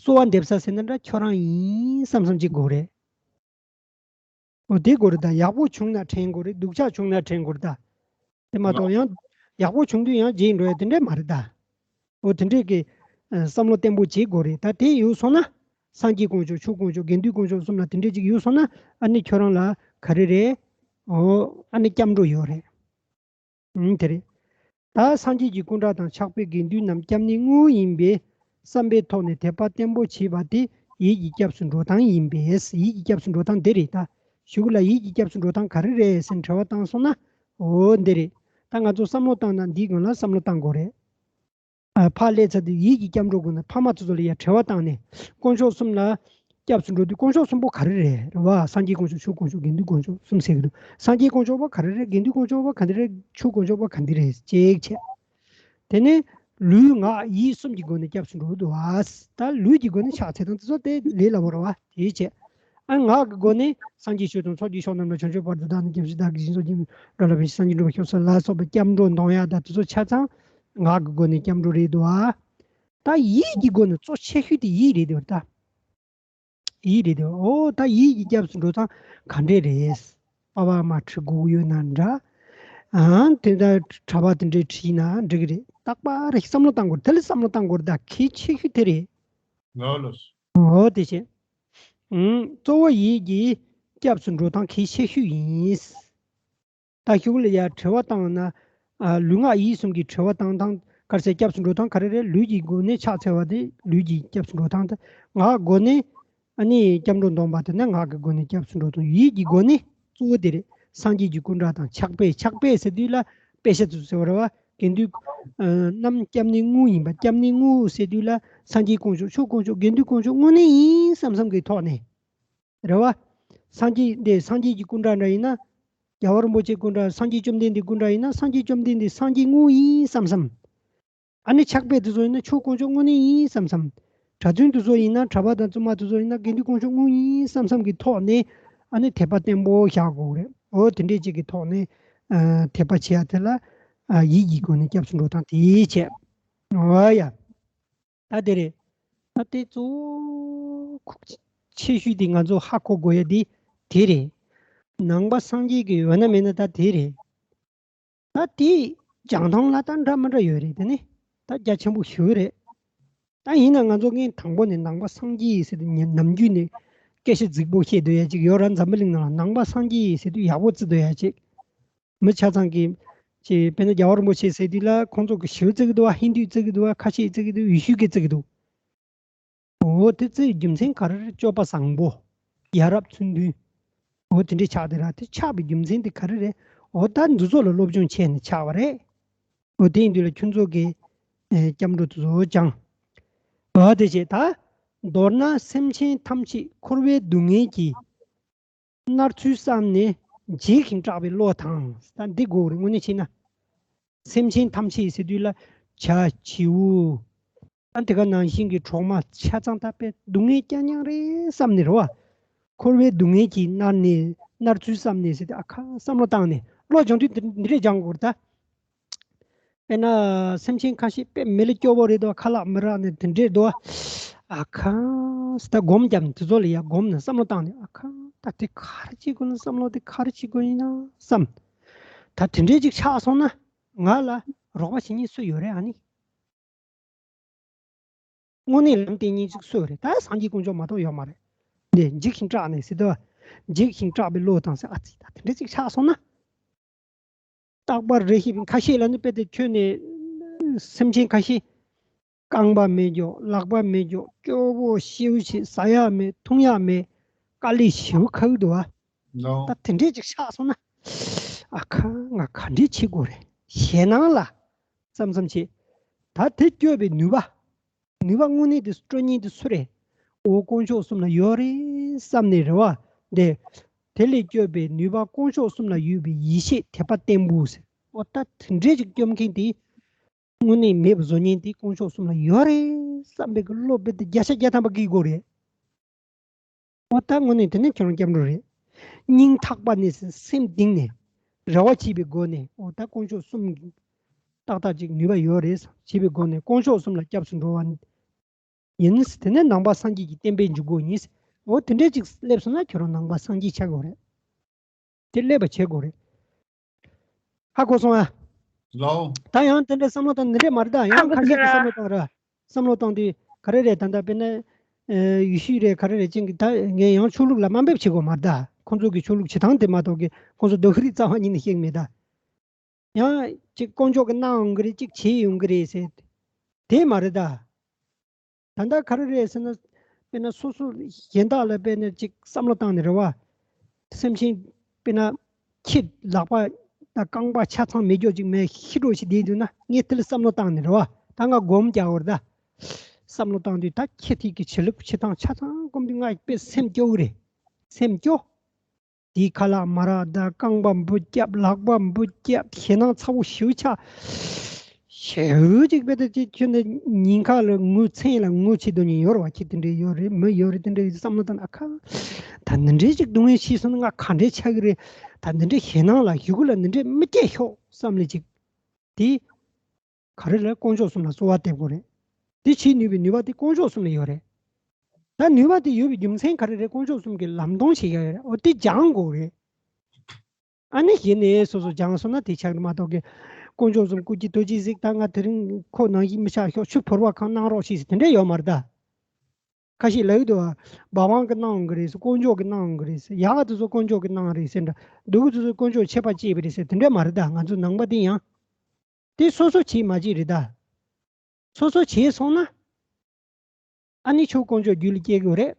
གསོལ་བ་འདེབས་ས་ཟེར་ན་འདྲ་ཁྱོད་རང་ཡིན་བསམ་བསམ་ཅིག་དགོས་རེད། འོ་དེ་དགོས་རེད། ད་ཡག་པོ་བྱུང་ན་དྲན་དགོས་རེད། སྡུག་ཅག་བྱུང་ན་དྲན་དགོས་རེད། ད་དེ་མ་གཏོགས་ཡང་ཡག་པོ་བྱུང་དུས་ཡང་བརྗེད་འགྲོ་ཡ་དེ་འདྲས་མ་རེད་ད། འོ་དེ་འདྲས་ཀྱི་ཨ་བསམ་བློ་བརྟན་པོ་བྱེད་དགོས་རེད། ད་དེ་ཡོད་སོང་ན་སངས་རྒྱས་དཀོན་མཆོག་ཆོས་དཀོན་མཆོག་དགེ་འདུན་དཀོན་མཆོག་གསུམ་ལ་དེ་འདྲས་ཅིག་ཡོད་སོང་ན་ཨ་ནི་ཁྱོད་རང་ལ་ག་རེ་རེད། འོ་ཨ་ནི་སྐྱབས་འགྲོ་ཡོད་རེད། ཨང་། དེ་རེད། ད་སངས་རྒྱས་ཀྱི་སྐུ་འདྲ་དང་ཕྱག་དཔེ་དགེ་འདུན་རྣམས་སྐྱབས་གནས་དངོས་ཡིན་པས་བསམ་པའི་ཐོག་ནས་དད་པ་བརྟན་པོ་བྱེད་པ་དེ་ཡིད་ཀྱི་སྐྱབས་སུ་འགྲོ་སྟངས་ཡིན་པས། ཡིད་ཀྱི་སྐྱབས་སུ་འགྲོ་སྟངས་འདི་རེད་ད། གཞུག་ལ་ཡིད་ཀྱི་སྐྱབས་སུ་འགྲོ་སྟངས་ག་རེ་རེད་ཟེར་དྲི་བ་བཏང་སོང་ན། འོ་འདི་རེད། ད་ང་ཚོ་བསམ་བློ་བཏང་ན་འདིའི་སྒང་ལ་བསམ་བློ་བཏང་དགོས་རེད། ཨ་ཕར་སླེབས་ཚར་དུས་ཡིད་ཀྱི་སྐྱབས་འགྲོ་དགོས་ན་ཕ་མ་ཚོ་ཚོ་ལ་ཡ་དྲི་བ་བཏང་ནས་དཀོན་མཆོག་གསུམ་ལ་སྐྱབས་སུ་འགྲོ་དུས་དཀོན་མཆོག་གསུམ་པོ་ག་རེ་རེད་རེད་བ། སངས་རྒྱས་དཀོན་མཆོག་ཆོས་དཀོན་མཆོག་དགེ་འདུན་དཀོན་མཆོག་གསུམ་ཟེར་གི་འདུག་སངས་རྒྱས་དཀོན་མཆོག་པོ་ག་རེ་རེད། དགེ་འདུན་དཀོན་མཆོག་པོ་ག་འདི་རེད། ཆོས་དཀོན་མཆོག་པོ་ག་འདི་རེད་ཅེས་བྱས། དེ་ནས་ལུས་ངག་ཡིད་གསུམ་གྱི་སྒོ་ནས་སྐྱབས་སུ་འགྲོ་གི་འདུག་བ། ད་ལུས་ཀྱི་སྒོ་ནས་ཕྱག་འཚལ་སྟངས་དེ་ཚོ་དེ་ལས་སླ་པོ་རེད་བ། དེ་བྱས། ཨ་ངག་གི་སྒོ་ནས་སངས་རྒྱས་ཆོས་དང་ཚོགས་ཀྱི་མཆོག་རྣམས་ལ་བྱང་ཆུབ་བར་དུ་བདག་ནི་སྐྱབས་མཆི། བདག་གིས་སྦྱིན་སོགས་ཀྱི་འགྲོ་ལ་ཕན་ཕྱིར་སངས་རྒྱས་འགྲུབ་པར་ཤོག་ཟེར་ལ་སོགས་པའི་སྐྱབས་འགྲོ་འདོན་ཡ་ད་དེ་ཚོ་ཆ་ཚང་ངག་གི་སྒོ་ནས་སྐྱབས་འགྲོ་རེད་འདུག་ཨ། ད་ཡིད་ཀྱི་སྒོ་ནས་གཙོ་ཆེ་ཤོས་དེ་ཡིད་རེད་འདུག་ད། ཡིད་རེད་འདུག་འོ་ད་ཡིད་ཀྱི་སྐྱབས་སུ་འགྲོ་སྟངས་ག་འདྲས་རེད། པ་ཕ་མ་ཁྲི་གུག་ཡོད་ན་འདྲ། ཨང་དེ་འདྲ་གྲྭ་པ་དེ་འདྲས་ཁྲིད་ན་འགྲིག་གི་རེད། རྟག་པར་བསམ་བློ་བཏང་དགོས་རེད། དེ་ལ་བསམ་བློ་བཏང་དགོས་རེད། ད་གལ་ཆེ་ཤོས་དེ་རེད། ལགས་ལགས། འོ་དེ་བྱས། ཨང་གཙོ་བོ་ཡིད་ཀྱི་སྐྱབས་སུ་འགྲོ་སྟངས་གལ་ཆེ་ཤོས་ཡིན། ད་གཞུག་ལ་ཡ་དྲི་བ་བཏང་ན། ཨ་ལུས་ངག་ཡིད་གསུམ་གྱི་དྲི་བ་བཏང་སྟངས་ག་རེ་ཟེར། སྐྱབས་སུ་འགྲོ་སྟངས་ག་རེ་རེད། ལུས་ཀྱི་སྒོ་ནས་ཕྱག་འཚལ་བ་དེ་ལུས་ཀྱི་སྐྱབས་སུ་འགྲོ་སྟངས་དེ། ངག་སྒོ་ནས་ཨ་ནི་སྐྱབས་འགྲོ་འདོན་པ་དེ་ནི་ངག་གི་སྒོ་ནས་སྐྱབས་སུ་འགྲོ་སྟངས། ཡིད་ཀྱི་སྒོ་ནས་གཙོ་བོ་དེ་རེད། སངས་རྒྱས་ཀྱི་སྐུ་འདྲ་དང་ཕྱག་དཔེ། ཕྱག་དཔེ་ཟེར་དུས་ལ་དཔེ་ཆ་དེ་ཚོ་ཟེར་བ་རེད་བ། དགེ་འདུན་ཨ་རྣམས་སྐྱབས་གནས་དངོས་ཡིན་པ། སྐྱབས་གནས་དངོས་ཟེར་དུས་ལ་སངས་རྒྱས་དཀོན་མཆོག་ཆོས་དཀོན་མཆོག་དགེ་འདུན་དཀོན་མཆོག་དངོས་གནས་ཡིན་བསམ་བསམ་གྱི་ཐོག་ནས། རེད་བ། སངས་རྒྱས་འདི་སངས་རྒྱས་ཀྱི་སྐུ་འདྲ་འདྲ་ཡིན་ན། རྒྱལ་བ་རིན་པོ་ཆེའི་སྐུ་འདྲ། སངས་རྒྱས་བཅོམ་ལྡན་འདས་སྐུ་འདྲ་ཡིན་ན་སངས་རྒྱས་བཅོམ་ལྡན་འདས་སངས་རྒྱས་དངོས་ཡིན་བསམ་བསམ། ཨ་ནི་ཕྱག་དཔེ་དེ་ཚོ་ཡིན་ན་ཆོས་དཀོན་མཆོག་དངོས་གནས་ཡིན་བསམ་བསམ། གྲྭ་བཙུན་དེ་ཚོ་ཡིན་ན་གྲྭ་པ་དང་བཙུན་མ་དེ་ཚོ་ཡིན་ན་དགེ་འདུན་དཀོན་མཆོག་དངོས་ཡིན་བསམ་བསམ་གྱི་ཐོག་ནས་ཨ་ནི་དད་པ་བརྟན་པོ་བཞག་དགོས་རེད། འོ་དེ་འདྲས་ཅིག་གི་ཐོག་ནས་ཨ་དད་པ་བྱེད་ཡ་དེ་ལ་ཨ་ཡིད་ཀྱི་སྒོ་ནས་སྐྱབས་སུ་འགྲོ་སྟངས་དེ་བྱས། འོ་ཡ། ད་དེ་རེད། ད་དེ་གཙོ་བོ་ཁུག་ཆེ་ཤོས་དེ་ང་ཚོ་ཧ་གོ་དགོས་ཡ་དེ་དེ་རེད། ནང་པ་སངས་རྒྱས་ཀྱི་ཡོད་ན་མེད་ན་ད་དེ་རེད། ད་དེ་སྦྱང་སྟངས་ལ་ད་འདྲ་མི་འདྲ་ཡོད་རེད། དེ་ནི་ད་རྒྱ་ཆེན་པོ་ཞེ་པོ་རེད། ད་ཡིན་ན་ང་ཚོ་སྔོན་དང་པོ་ནས་ནང་པ་སངས་རྒྱས་ཟེར་དུས་ནམ་རྒྱུན་ནས་སྐད་ཆ་རྫིག་པོ་བཤད་སྡོད་ཡ་ཅིག་ཡོད་ར། འཛམ་བུ་གླིང་ནང་ལ་ནང་པ་སངས་རྒྱས་ཟེར་དུས་ཡག་པོ་བརྩི་སྡོད་ཡ་ཅིག་མི་ཆ་ཚང་གིས་ཅེས་དཔེར་ན་རྒྱལ་བ་རིན་པོ་ཆེ་ཟེར་དུས་ལ་ཁོང་ཚོ་གི་ཞེ་པོ་བརྩི་གི་འདུག་བ། ཧིན་དུས་བརྩི་གི་འདུག་བ། ཁ་ཤས་བརྩི་གི་འདུག་ཡེ་ཤུ་གིས་བརྩི་གི་འདུག་འོ་དེ་བརྩི་རྒྱུ་མཚན་ག་རེ་རེད། སྤྱོད་པ་བཟང་པོ། ཡ་རབས་ཚུལ་མཐུན། འོ་དེ་འདྲས་ཆགས་དེ་ར། དེ་ཆགས་པའི་རྒྱུ་མཚན་དེ་ག་རེ་རེད། འོ་ད་འདི་ཚོ་ལ་སློབ་སྦྱོང་བྱས་ནས་ཆགས་པ་རེད། འོ་དེ་ཡིན་དུས་ལ་ཁྱོད་ཚོ་གི་ཨེ་སྐྱབས་འགྲོ་དེ་ཚོ་སྦྱང་། འོ་དེ་བྱས། ད་མདོར་ན་སེམས་ཅན་ཐམས་ཅད་འཁོར་བའི་སྡུག་བསྔལ་གྱིས་མནར་ཚུལ་བསམ་ནས་འཇིགས་ཤིང་སྐྲག་པའི་བློ་དང་། ད་འདི་དགོས་རེད། དངོས་གནས་བྱས་ན། སེམས་ཅན་ཐམས་ཅད་ཟེར་དུས་ལ་བྱ་བྱིའུ། ད་དེ་ག་ནང་བཞིན་གྱི་གྲོག་མ་ཆ་ཚང་ད་དཔེ་སྡུག་བསྔལ་རྐྱང་རྐྱང་རེད་བསམ་ནས་རེད་བ། འཁོར་བའི་སྡུག་བསྔལ་གྱིས་མནར་ནས་མནར་ཚུལ་བསམ་ནས་ཟེར་ཏེ་ཨ་ཁ་བསམ་བློ་བཏང་ནས་བློ་སྦྱོང་དུས་འདི་འདི་འདྲས་སྦྱང་དགོས་རེད་ད། དཔེར་ན་སེམས་ཅན་ཁ་ཤས་དཔེ་མི་ལ་སྐྱོ་བོ་རེད་དོ། ཁ་ལག་མི་རག་ནས་དེ་འདྲས་དོ། ཨ་ཁ་ད་སྒོམ་བརྒྱབ་ནས་དེ་ཚོ་ལ་ཡ་སྒོམ་ནས་བསམ་བློ་བཏང་ནས་ཨ་ཁ་ད་དེ་ག་རེ་བྱེད་དགོས་ན། བསམ་བློ་དེ་ག་རེ་བྱེད་དགོས་ཡིན་ན་བསམ། ད་དེ་འདྲས་ཅིག་ཆགས་སོང་ན། ང་ལ་རོགས་པ་བྱེད་མཁན་སུ་ཡོད་རེད། ཨ་ནི། དངོས་གནས་ལམ་སྟོན་མཁན་ཅིག་སུ་རེད། ད་སངས་རྒྱས་དཀོན་མཆོག་མ་གཏོགས་ཡོད་མ་རེད། འདི་འཇིགས་ཤིང་སྐྲག་ནས་ཟེར་དུས། འཇིགས་ཤིང་སྐྲག་པའི་བློ་དང་ཟེར། ཨ་ཙི། ད་དེ་འདྲ་ཅིག་ཆགས་སོང་ན། རྟག་པར་རེ་ཞིག་ཁ་ཤས་ལ་ནི་དཔེ་དེ་ཁྱོན་ནས་སེམས་ཅན་ཁ་ཤས་རྐང་པ་མེད་རྒྱུ། ལག་པ་མེད་རྒྱུ། སྐྱོ་བོ་ཤེའུ་ཆེ། ཟ་ཡག་མེད། འཐུང་ཡག་མེད། དཀའ་ལས་ཞེ་པོ་ཁག་འདུག་ཨ། ད་དེ་འདྲས་ཅིག་ཆགས་སོང་ན། ཨ་ཁ། ང་ག་འདྲས་བྱེད་དགོས་རེད། ཞེད་སྣང་ལ་བསམ་བསམ་བྱེད། ད་དེ་སྐྱོབ་པའི་ནུས་པ། ནུས་པ་དངོས་གནས་དེ་སྤྲོད་མཁན་དེ་སུ་རེད། འོ། དཀོན་མཆོག་གསུམ་ལ་ཡོད་རེད་བསམ་ནས་རེད་བ། འདི། དེ་ལས་སྐྱོབ་པའི་ནུས་པ་དཀོན་མཆོག་གསུམ་ལ་ཡོད་པའི་ཡེ་ཤེས་དད་པ་བརྟན་པོ་ཟེར། འོ། ད་དེ་འདྲས་ཅིག་སྐྱོབ་མཁན་དེ། དངོས་གནས་མེད་པ་བཟོ་མཁན་དེ་དཀོན་མཆོག་གསུམ་ལ་ཡོད་རེད་བསམ་པའི་གི་བློ་དཔེ་དེ་བརྒྱ་ཆ་བརྒྱ་ཐམ་པ་སྐྱེ་དགོས་རེད། འོ། ད་དངོས་གནས་དེ་ནི་ཁྱོད་རང་སྐྱབས་འགྲོ་རེད། སྙིང་ཐག་པ་ནས་སེམས་གཏིང་ནས་རེ་བ་བྱེད་པའི་སྒོ་ནས། འོ། ད་དཀོན་མཆོག་གསུམ་ཏག་ཏག་ཅིག་ནུས་པ་ཡོད་རེད་བྱེད་པའི་སྒོ་ནས་དཀོན་མཆོག་གསུམ་ལ་སྐྱབས་སུ་འགྲོ་བ་ཡིན། དེ་ནས་ནང་པ་སངས་རྒྱས་ཀྱི་བསྟན་པའི་འཇུག་སྒོ་ཡིན། འོ། དེ་འདྲས་ཅིག་སླེབས་སོང་ན་ཁྱོད་རང་ནང་པ་སངས་རྒྱས་ཆགས་དགོས་རེད། དེ་སླེབས་པ་བྱེད་དགོས་རེད། ཧ་གོ་སོང་ཨ། ལའོ། ད་ཡང་དེ་འདྲའི་བསམ་བློ་བཏང་ནི་རེད་མ་རེད། ད་ཡང་ཁ་ཤས་ཀྱིས་བསམ་བློ་བཏང་ར། བསམ་བློ་བཏང་དུས་ག་རེ་རེད། ད་ལྟ་དཔེར་ན། ཨེ། ཡེ་ཤུ་རེད། ག་རེ་རེད་ཅན་གྱི། ད་ངས་ཡང་ཆོས་ལུགས་ལ་དམའ་འབེབས་བྱེད་དགོས་མ་རེད། ད་ཁོང་ཚོ་གི་ཆོས་ལུགས་བྱེད་སྟངས་དེ་མ་གཏོགས་ཀྱི་ཁོང་ཚོ་རྡོ་ཤ་རིགས་རྩ་བ་ཉིད་ནས་ཤེས་ཀྱི་མེད་ད། ཡང་ཅིག་དཀོན་མཆོག་གིས་གནང་ཡོང་གི་རེད། ཅིག་བྱས་ཡོང་གི་རེད་ཟེར། དེ་མ་རེད་ད། ད་ལྟ་ག་རེ་རེད་ཟེར་ན། དཔེར་ན་སོ་སོ་གཞན་དག་ལ་དཔེར་ན་ཅིག་བསམ་བློ་བཏང་ནས་རེད་བ། སེམས་ཅན་དཔེར་ན་ཁྱི་ལག་པ་དང་རྐང་པ་ཆ་ཚང་མེད་རྒྱུ་ཅིག་མེད་ཤི་འགྲོ་ཞིག་བསྡད་འདུག་ན། ངས་དེ་ལ་བསམ་བློ་བཏང་ནས་རེད་བ། ད་ང་སྒོམ་རྒྱག་དགོས་རེད་ད། བསམ་བློ་བཏང་དུས་ད་ཁྱི་དེ་གི་བྱེད་ལུགས་བྱེད་སྟངས་ཆ་ཚང་སྒོམ་དུས་ང་དཔེ་སེམས་སྐྱོ་གི་རེད། སེམས་སྐྱོ། དེའི་ཁ་ལག་མ་རག་ད། རྐང་པ་འབུ་བརྒྱབ། ལག་པ་འབུ་བརྒྱབ། ཞེད་སྣང་ཚ་བོ་ཞེ་པོ་ཆགས། ཞེ་པོ་ཅིག་དཔེ་ད་ཅིག་ཁྱོད་འདི་ཉེན་ཁ་ལ་ངུ། མཚན་ལ་ངུ་བྱེད་དོན་ཉིད་ཡོད་རེད་བ། ཁྱི་དེ་འདྲས་ཡོད་རེད། མི་ཡོད་རེད། དེ་འདྲས་བསམ་བློ་བཏང་ན། ཨ་ཁ། ད་འདི་འདྲས་ཅིག་སྡུག་བསྔལ་ཤེས་སོང་ན་ང་ག་འདྲས་ཆགས་ཀྱི་རེད། ད་འདི་འདྲས་ཞེད་སྣང་ལ་གཞུག་གུ་ལ་འདི་འདྲས་མི་སྐྱེ་ཤོག་བསམ་ལེ་ཅིག་དེ། ག་རེ་ལ་དཀོན་མཆོག་གསུམ་ལ་གསོལ་བ་འདེབས་དགོས་རེད། དེ་བྱེད་ནུས་པའི་ནུས་པ་དེ་དཀོན་མཆོག་གསུམ་ལ་ཡོད་རེད། ད་ནུས་པ་དེ་ཡོད་པའི་རྒྱུ་མཚན་ག་རེ་རེད། དཀོན་མཆོག་གསུམ་གྱིས་ལམ་སྟོན་བྱེད་ཡ་ཡོད་རེད། འོ། དེ་སྦྱང་དགོས་རེད། ཨ་ནི་གཞི་ནས་སོ་སོ་སྦྱངས་སོང་ན་དེ་ཆགས་མ་གཏོགས་ཀྱི། དཀོན་མཆོག་གསུམ་སྐུ་མཁྱེན་རྡོ་རྗེ་གཟིགས། ད་ང་དེ་རིང་ཁོ་ནང་བཞིན་མི་ཆགས་ཤོག་ཆུ་ཕོར་པ་གང་གནང་རོགས་ཞེས་ཟེར་དེ་འདྲས་ཡོད་མ་རེད་ད། ཁ་ཤས་ལབ་ཀྱི་འདུག་བ། བ་ཝང་གིས་གནང་ཡོང་གི་རེད་ཟེར། དཀོན་མཆོག་གིས་གནང་ཡོང་གི་རེད་ཟེར། ཡག་ག་དེ་ཚོ་དཀོན་མཆོག་གིས་གནང་རེད་ཟེར་འདྲ། སྡུག་ག་དེ་ཚོ་དཀོན་མཆོག་ཆད་པ་བཅད་པ་རེད་ཟེར་དེ་འདྲས་མ་རེད་ད། ང་ཚོ་ནང་པ་དེ་ཡང་། དེ་སོ་སོ་བྱེད་མ་བྱེད་རེད་ད། སོ་སོ་བྱས་སོང་ན། ཨ་ནི་ཆོས་དཀོན་མཆོག་རྒྱུད་ལ་སྐྱེ་དགོས་རེད།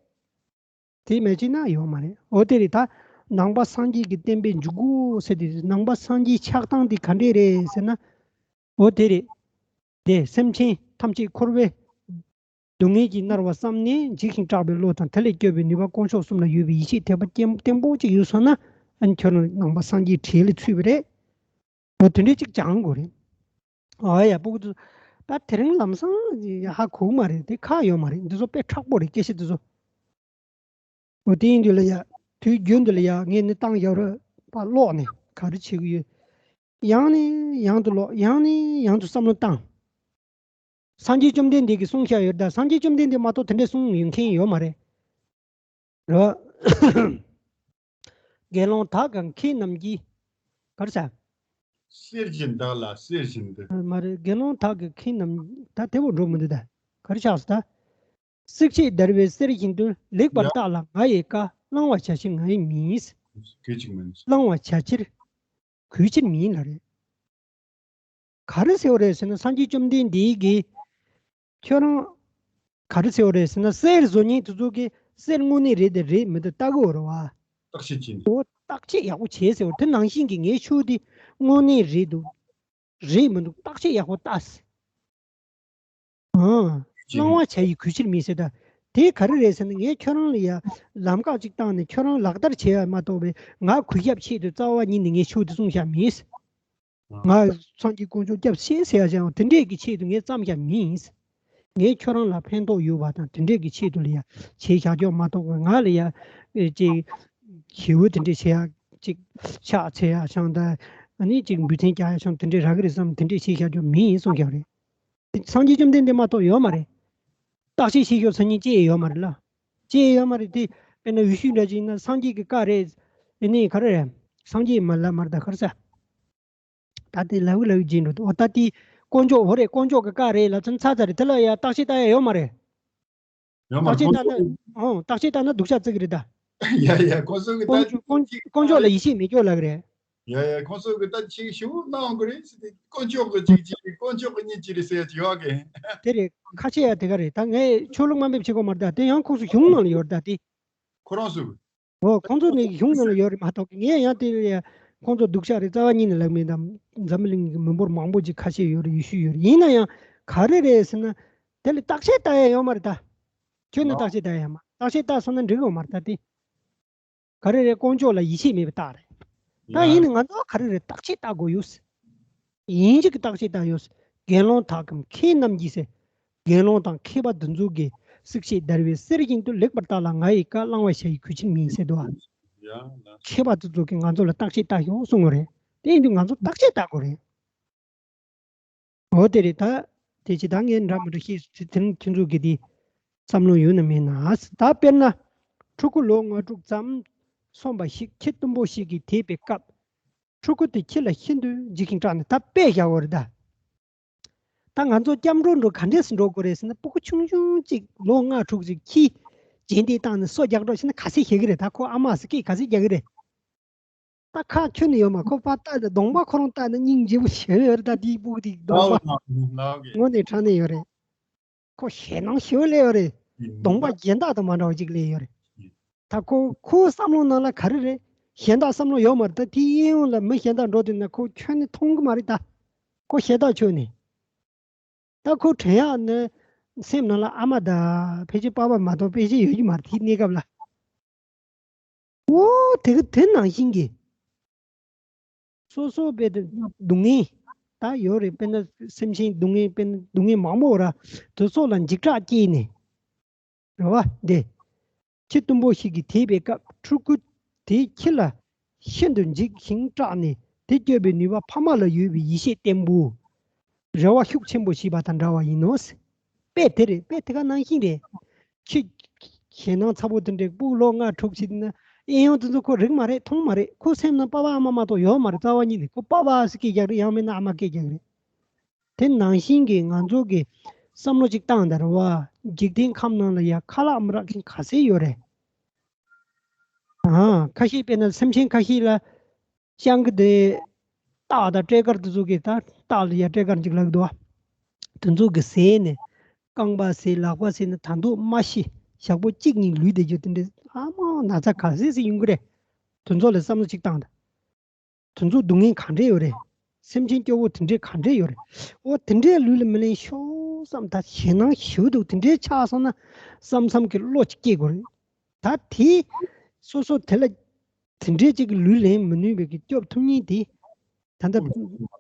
དེ་མེད་ཅེ་ན་ཡོད་མ་རེད། འོ་དེ་རེད་ད། ནང་པ་སངས་རྒྱས་ཀྱི་བསྟན་པའི་འཇུག་སྒོ་ཟེར་དེ། ནང་པ་སངས་རྒྱས་ཆགས་སྟངས་དེ་ག་འདྲས་རེད་ཟེར་ན། འོ་དེ་རེད། དེ་སེམས་ཅན་ཐམས་ཅད་འཁོར་བའི་སྡུག་བསྔལ་གྱིས་མནར་བ་བསམ་ནས་འཇིགས་ཤིང་སྐྲག་པའི་བློ་དང་། དེ་ལས་སྐྱོབ་པའི་ནུས་པ་དཀོན་མཆོག་གསུམ་ལ་ཡོད་པའི་ཡེ་ཤེས་དད་པ་བརྟན་བརྟན་པོ་ཅིག་ཡོད་སོང་ན། ཨ་ནི་ཁྱོད་རང་ནང་པ་སངས་རྒྱས་གྲལ་ལ་ཚུད་པ་རེད། འོ་དེ་འདྲས་ཅིག་སྦྱང་དགོས་རེད། ཨ་ཡ། སྤུ་གུ་ཚོ། ད་དེ་རིང་ལམ་སང་ཧ་གོ་གི་མ་རེད། དེ་ཁག་ཡོད་མ་རེད། འདི་ཚོ་དཔེ་མཁྲེགས་པོ་རེད། སྐད་ཆ་འདི་ཚོ། འོ་དེ་ཡིན་དུས་ལ་ཡ། དུས་རྒྱུན་དུ་ལ་ཡ་ངས་ནི་བཏང་ཡག་རོགས་པ་ཀློག་ནས་ག་རེ་བྱེད་ཀྱི་ཡོད། ཡང་ནས་ཡང་དུ་ཀློག་ཡང་ནས་ཡང་དུ་བསམ་བློ་བཏང་། སངས་རྒྱས་བཅོམ་ལྡན་འདས་ཀྱིས་གསུངས་བཞག་ཡོད་ད། སངས་རྒྱས་བཅོམ་ལྡན་འདས་མ་གཏོགས་དེ་འདྲས་གསུངས་ཡོད་མཁན་ཡོད་མ་རེད། རེད་བ། དགེ་སློང་དག་གི་མཁས་རྣམས་ཀྱིས། ག་རེ་ཟེར། གསེར་གྱི་མདོག་ལ་གསེར་བཞིན་དུ། མ་རེད། དགེ་སློང་དག་གི་མཁས་རྣམས། ད་དེ་བོ་འགྲོ་མི་འདུག་ད། ག་རེ་ཆགས་སོང་ད། བསྲེགས་བཅད་བརྡར་བའི་གསེར་བཞིན་དུ། ལེགས་པར་ཡ། བརྟགས་ལ་ང་ཡི་བཀའ། བླང་བར་བྱ་ཕྱིར་ང་ཡི་མིང་། གོས་ཅིག་མིན། བླང་བར་བྱ་ཕྱིར་གོས་ཕྱིར་མིན་ལ་རེད། ག་རེ་ཟེར་བ་རེད་ཟེར་ན། སངས་རྒྱས་བཅོམ་ལྡན་འདས་ཀྱིས་ཁྱོད་རང་ག་རེ་ཟེར་བ་རེད་ཟེར་ན། གསེར་བཟོ་མཁན་དེ་ཚོ་གིས་གསེར་དངོས་གནས་རེད་དེ་རེད་མི་འདུག་བལྟ་གི་ཡོད་རེད་བ། བརྟག་དཔྱད་བྱས་ནས། འོ། བརྟག་དཔྱད་ཡག་པོ་བྱས་ཟེར་བ། དེ་ནང་བཞིན་གྱི་ངའི་ཆོས་དེ་དངོས་གནས་རེད་འདུག་རེད་མི་འདུག་བརྟག་དཔྱད་ཡག་པོ་བལྟ་ཟེར། ཨང་། བྱས་བླང་བར་བྱ་ཡི་གོས་ཕྱིར་མིན་ཟེར་ད། དེ་ག་རེ་རེད་ཟེར་ན། ངས་ཁྱོད་རང་ལ་ཡ་ལམ་ཁ་ཅིག་བཏང་ནས་ཁྱོད་རང་ལག་བསྟར་བྱས་པ་མ་གཏོགས་པའི་ང་གུས་ཞབས་ཆེད་དུ་རྩ་བ་ཉིད་ནས་ངས་ཆོས་དེ་གསུངས་བཞག་མིན། ང་སངས་རྒྱས་དཀོན་མཆོག་སྐྱབས་ཆེ་ཟེར་ཡ་ཅང་དེ་འདྲས་ཀྱི་ཆེད་དུ་ངས་བརྩམས་བཞག་མིན། ངས་ཁྱོད་རང་ལ་ཕན་ཐོགས་ཡོད་པ་དང་དེ་འདྲས་ཀྱི་ཆེད་དུ་ལ་ཡ་བྱས་བཞག་རྒྱུ་མ་གཏོགས་པའི་ང་ལ་ཡ་ཨེ་ཅིག་ཞེ་པོ་དེ་འདྲས་བྱེད་ཡ་ཅིག་ཕྱག་འཚལ་ཡ་ཅང་ད། ཨ་ནི་ཅིག་འབུལ་ཚན་རྒྱག་ཡ་ཅང་དེ་འདྲས་རག་གི་རེད་བསམ་དེ་འདྲས་བྱས་བཞག་རྒྱུ་མིན་གསུངས་བཞག་རེད། སངས་རྒྱས་བཅོམ་ལྡན་འདས་མ་གཏོགས་ཡོད་མ་རེད། བརྟག་དཔྱད་བྱེད་ཤོག་ཟེར་མཁན་ཅི་ཡང་ཡོད་མ་རེད་ལ། ཅི་ཡང་ཡོད་མ་རེད་དེ། དཔེར་ན་འོད་ཤུགས་འདྲ་ཅིག་ཡིན་ན་སངས་རྒྱས་ཀྱི་བཀའ་རེད། ཨེ་ནི་ག་རེ་རེད། སངས་རྒྱས་མ་ལ་མར་ད་ག་རེ་ཟ། ད་དེ་ལབ་ལབ་བྱས་འགྲོ་འདུག་འོ་ད་དེ་དཀོན་མཆོག་འོ་རེད། དཀོན་མཆོག་གི་བཀའ་རེད་ལབ་ཚུན་ཚར་ཚར་རེད། དེ་ལ་ཡ་བརྟག་དཔྱད་བལྟ་ཡ་ཡོད་མ་རེད། ཡོད་མ་རེད། བརྟག་དཔྱད་བལྟ་ན་ཨོ་བརྟག་དཔྱད་བལྟ་ན་སྡུག་ཅག་བརྩི་གི་རེད་ད། ཡ་ཡ་ཁོང་ཚོ་གི་ད་དཀོན་མཆོག་དཀོན་དཀོན་མཆོག་ལ་ཡིད་ཆེས་མེད་ཀྱོག་ལབ་གི་རེད། ཡ་ཡ་ཁོང་ཚོ་གི་ད་ཅིག་ཞུ་གནང་གི་རེད་ཟེར་ཏེ། དཀོན་མཆོག་གི་ཅིག་ཅིག་རེད། དཀོན་མཆོག་གི་གཉིས་ཅིག་རེད་ཟེར་ཡ་ཅིག་ཡོད་གི། དེ་རེད། ཁ་ཆེ་ཡ་དེ་ག་རེད། ད་ངས་ཆོས་ལུགས་དམའ་འབེབས་བྱེད་དགོས་མ་རེད་ད། དེ་ཡང་ཁོང་ཚོ་གཞུང་ནང་ལ་ཡོད་རེད་ད་དེ། ཁོ་རང་ཚོ། འོ་ཁོང་ཚོ་ནི་གཞུང་ནང་ལ་ཡོད་རེད་མ་གཏོགས་ངས་ཡང་དེ་ལ་ཡ་ཁོང་ཚོ་སྡུག་ཅག་རེད། རྩ་བ་ཉིད་ནས་ལབ་མེད་ད། འཛམ་བུ་གླིང་གི་མི་འབོར་མང་པོ་ཅིག་ཁ་ཆེ་ཡོད་རེད། ཡེ་ཤུ་ཡོད་རེད། ཡིན་ན་ཡང་ག་རེ་རེད་ཟེར་ན། དེ་ལ་བརྟག་དཔྱད་བལྟ་ཡ་ཡོད་མ་རེད་ད། ཁྱོད་ནི་ལགས། བརྟག་དཔྱད་བལྟ་ཡ་ཡོད་མ་རེད། བརྟག་དཔྱད་བལྟ་སོང་ན་འགྲིག་གི་ཡོད་མ་རེད་ད་དེ། ག་རེ་རེད། དཀོན་མཆོག་ལ་ཡིད་ཆེས་མེད་པའི་རྟགས་རེད། ད་ཡིན་ན་ང་ཚོ་ག་རེ་རེད། བརྟག་དཔྱད་བལྟ་དགོས་ཡོད། ཡིན་གཅིག་གི་བརྟག་དཔྱད་བལྟ་ཡོད། དགེ་སློང་དག་གམ་མཁས་རྣམས་ཀྱིས་ཟེར། དགེ་སློང་དང་མཁས་པ་འདི་ཚོ་གིས་བསྲེགས་བཅད་བརྡར་བའི་གསེར་བཞིན་དུ་ལེགས་པར་བརྟགས་ལ་ང་ཡི་བཀའ་བླང་བར་བྱ་ཡི་གུས་ཕྱིར་མིན་ཟེར་འདུག་ཨ། ཡ་ལགས། མཁས་པ་འདི་ཚོ་གིས་ང་ཚོ་ལ་བརྟག་དཔྱད་བལྟ་ཤོག་གསུང་གི་རེད། དེ་ཡིན་དུས་ང་ཚོ་བརྟག་དཔྱད་བལྟ་དགོས་རེད། འོ་དེ་རེད་ད། དེ་ཅི་ད་ངས་འདྲ་མི་འདྲ་ཤེས་སུ་དེ་རིང་ཁྱོད་ཚོ་གི་དེ་བསམ་བློ་ཡོད་ན་མེད་ན། ད་དཔེར་ན་ཕྲུ་གུ་ལོ་ལྔ་དྲུག་ཙམ་སོན་པ་ཞིག་ཁྱི་གཏུམ་པོ་ཞིག་གིས་དེད་པའི་སྐབས། ཕྲུ་གུ་དེ་ཁྱི་ལ་ཤིན་ཏུ་འཇིགས་ཤིང་སྐྲག་ནས། ད་དཔེ་བཞག་པ་རེད་ད། ད་ང་ཚོ་སྐྱབས་འགྲོ་འགྲོ་ག་འདྲས་སུ་འགྲོ་དགོས་རེད་ཟེར་ན། ཕྲུ་གུ་ཆུང་ཆུང་ཅིག་ལོ་ལྔ་དྲུག་ཅིག་ཁྱི་རྗེས་འདེད་བཏང་ནས་སོ་རྒྱག་འགྲོ་ཕྱིན་ན་ག་ཚད་ཤེས་ཀྱི་རེད། ད་ཁོ་ཨ་མ་ཟེར་སྐད་ག་ཚད་རྒྱག་གི་རེད། ད་ཁ་ཁྱོན་ནས་ཡོད་མ། ཁོ་པ་ལྟ་ན་གདོང་པ་ཁོ་རང་ལྟ་ན་སྙིང་རྗེ་པོ་ཞེ་པོ་ཡོད་རེད། ད་དེའི་སྤུ་གུ་དེ་གདོང་པ་ལགས་ལགས་ཀྱི། དངོས་གནས་དྲང་གནས་ཡོད་རེད། ཁོ་ཞེད་སྣང་ཞེ་པོ་སླེབས་ཡོད་རེད། གདོང་པ་གཞན་དག་དང་མ་འདྲ་བ་ཅིག་སླེབས་ཡོད་རེད། ད་ཁོ་ཁོའི་བསམ་བློ་ནང་ལ་ག་རེ་རེད། གཞན་དག་བསམ་བློ་ཡོད་མ་རེད། ད་དེའི་གཡས་གཡོན་ལ་མི་གཞན་དག་འགྲོ་དུས་ན་ཁོ་ཁྱོན་ནས་མཐོང་གི་མ་རེད་ད། ཁོ་ཞེ་དྲག་ཁྱོན་ནས། ད་ཁོ་དྲན་ཡག་ནི་སེམས་ནང་ལ་ཨ་མ་དང་ཕལ་ཆེར་པ་ཕ་མ་གཏོགས་ཕལ་ཆེར་ཡོད་ཀྱི་མ་རེད། དེའི་གནས་སྐབས་ལ། འོ་དེ་གི་དེ་ནང་བཞིན་གྱི། སོ་སོ་དཔེ་དེ་སྡུག་བསྔལ་ད་ཡོད་རེད། དཔེར་ན་སེམས་ཅན་སྡུག་བསྔལ། དཔེར་ན་སྡུག་བསྔལ་མང་པོ་ར་དེ་ཚོ་ལ་འཇིགས་སྐྲག་སྐྱེས་ནས། རེད་བ། འདི། ཁྱི་གཏུམ་པོ་ཞིག་གིས་དེད་པའི་སྐབས། ཕྲུ་གུ་དེས་ཁྱི་ལ་ཤིན་ཏུ་འཇིགས་ཤིང་སྐྲག་ནས། དེ་སྐྱོབ་པའི་ནུས་པ་ཕ་མ་ལ་ཡོད་པའི་ཡེ་ཤེས་བརྟན་པོ། རེ་བ་ཤུགས་ཆེན་པོ་བྱས་པ་དང་འདྲ་བ་ཡིན་ནོ། དཔེ་དེ་རེད། དཔེ་དེ་ག་ནང་བཞིན་རེད། ཁྱི། ཞེད་སྣང་ཚ་པོ་དེ་འདྲའི་སྤུ་གུ་ལོ་ལྔ་དྲུག་ཕྱིན་ན། ཨེ་ཡོང་དེ་ཚོ་ཁོ་རིག་མ་རེད། མཐོང་མ་རེད། ཁོ་སེམས་ནང་པ་ཕ་ཨ་མ་མ་གཏོགས་ཡོད་མ་རེད། རྩ་བ་ཉིད་ནས་ཁོ་པ་ཕ་ཟེར་སྐད་རྒྱག་རེད། ཡང་མིན་ན་ཨ་མ་སྐད་རྒྱག་རེད། དེ་ནང་བཞིན་གྱི་ང་ཚོ་གི་བསམ་བློ་ཅིག་བཏང་དང་རེད་བ། འཇིག་རྟེན་ཁམས་ནང་ལ་ཡ་ཁ་ལག་མི་རག་མཁན་ག་ཚད་ཡོད་རེད། ཨ། ཁ་ཤས་དཔེར་ན་སེམས་ཅན་ཁ་ཤས་ལ་སྤྱང་ཀི་དེ་སྟག་དང་སྤྲེལ་དཀར་དེ་ཚོ་གི། ད་སྟག་ལ་ཡ་སྤྲེལ་དཀར་ཅིག་ལབ་འདུག་བ། དེ་ཚོ་གི་ཟས་ནས་རྐང་པ་ཟས། ལག་པ་ཟས་ནས་ད་དུང་མ་ཤི། ཞག་པོ་གཅིག་གཉིས་ལུས་བསྡད་རྒྱུ་དེ་འདྲའི་ཨ་མ་ན་ཚ་ག་ཚད་ཟིག་ཡོང་གི་རེད། དེ་ཚོ་ལ་བསམ་བློ་ཅིག་བཏང་དང་། དེ་ཚོ་སྡུག་བསྔལ་ག་འདྲས་ཡོད་རེད། སེམས་ཅན་སྐྱོ་བོ་དེ་འདྲས་ག་འདྲས་ཡོད་རེད། འོ་དེ་འདྲས་ལུས་ལ་མི་ལེན་ཤོག་བསམ། ད་ཞེད་སྣང་ཞེ་པོ་འདུག་དེ་འདྲས་ཆགས་སོང་ན་བསམ་བསམ་གྱི་བློ་ཅིག་སྐྱེ་དགོས་རེད། ད་དེ་སོ་སོ་དེ་ལ་དེ་འདྲས་ཅིག་གི་ལུས་ལེན་མི་ནུས་པའི་གི་སྐྱོབ་ཐུབ་མཁན་དེ། ད་ལྟ་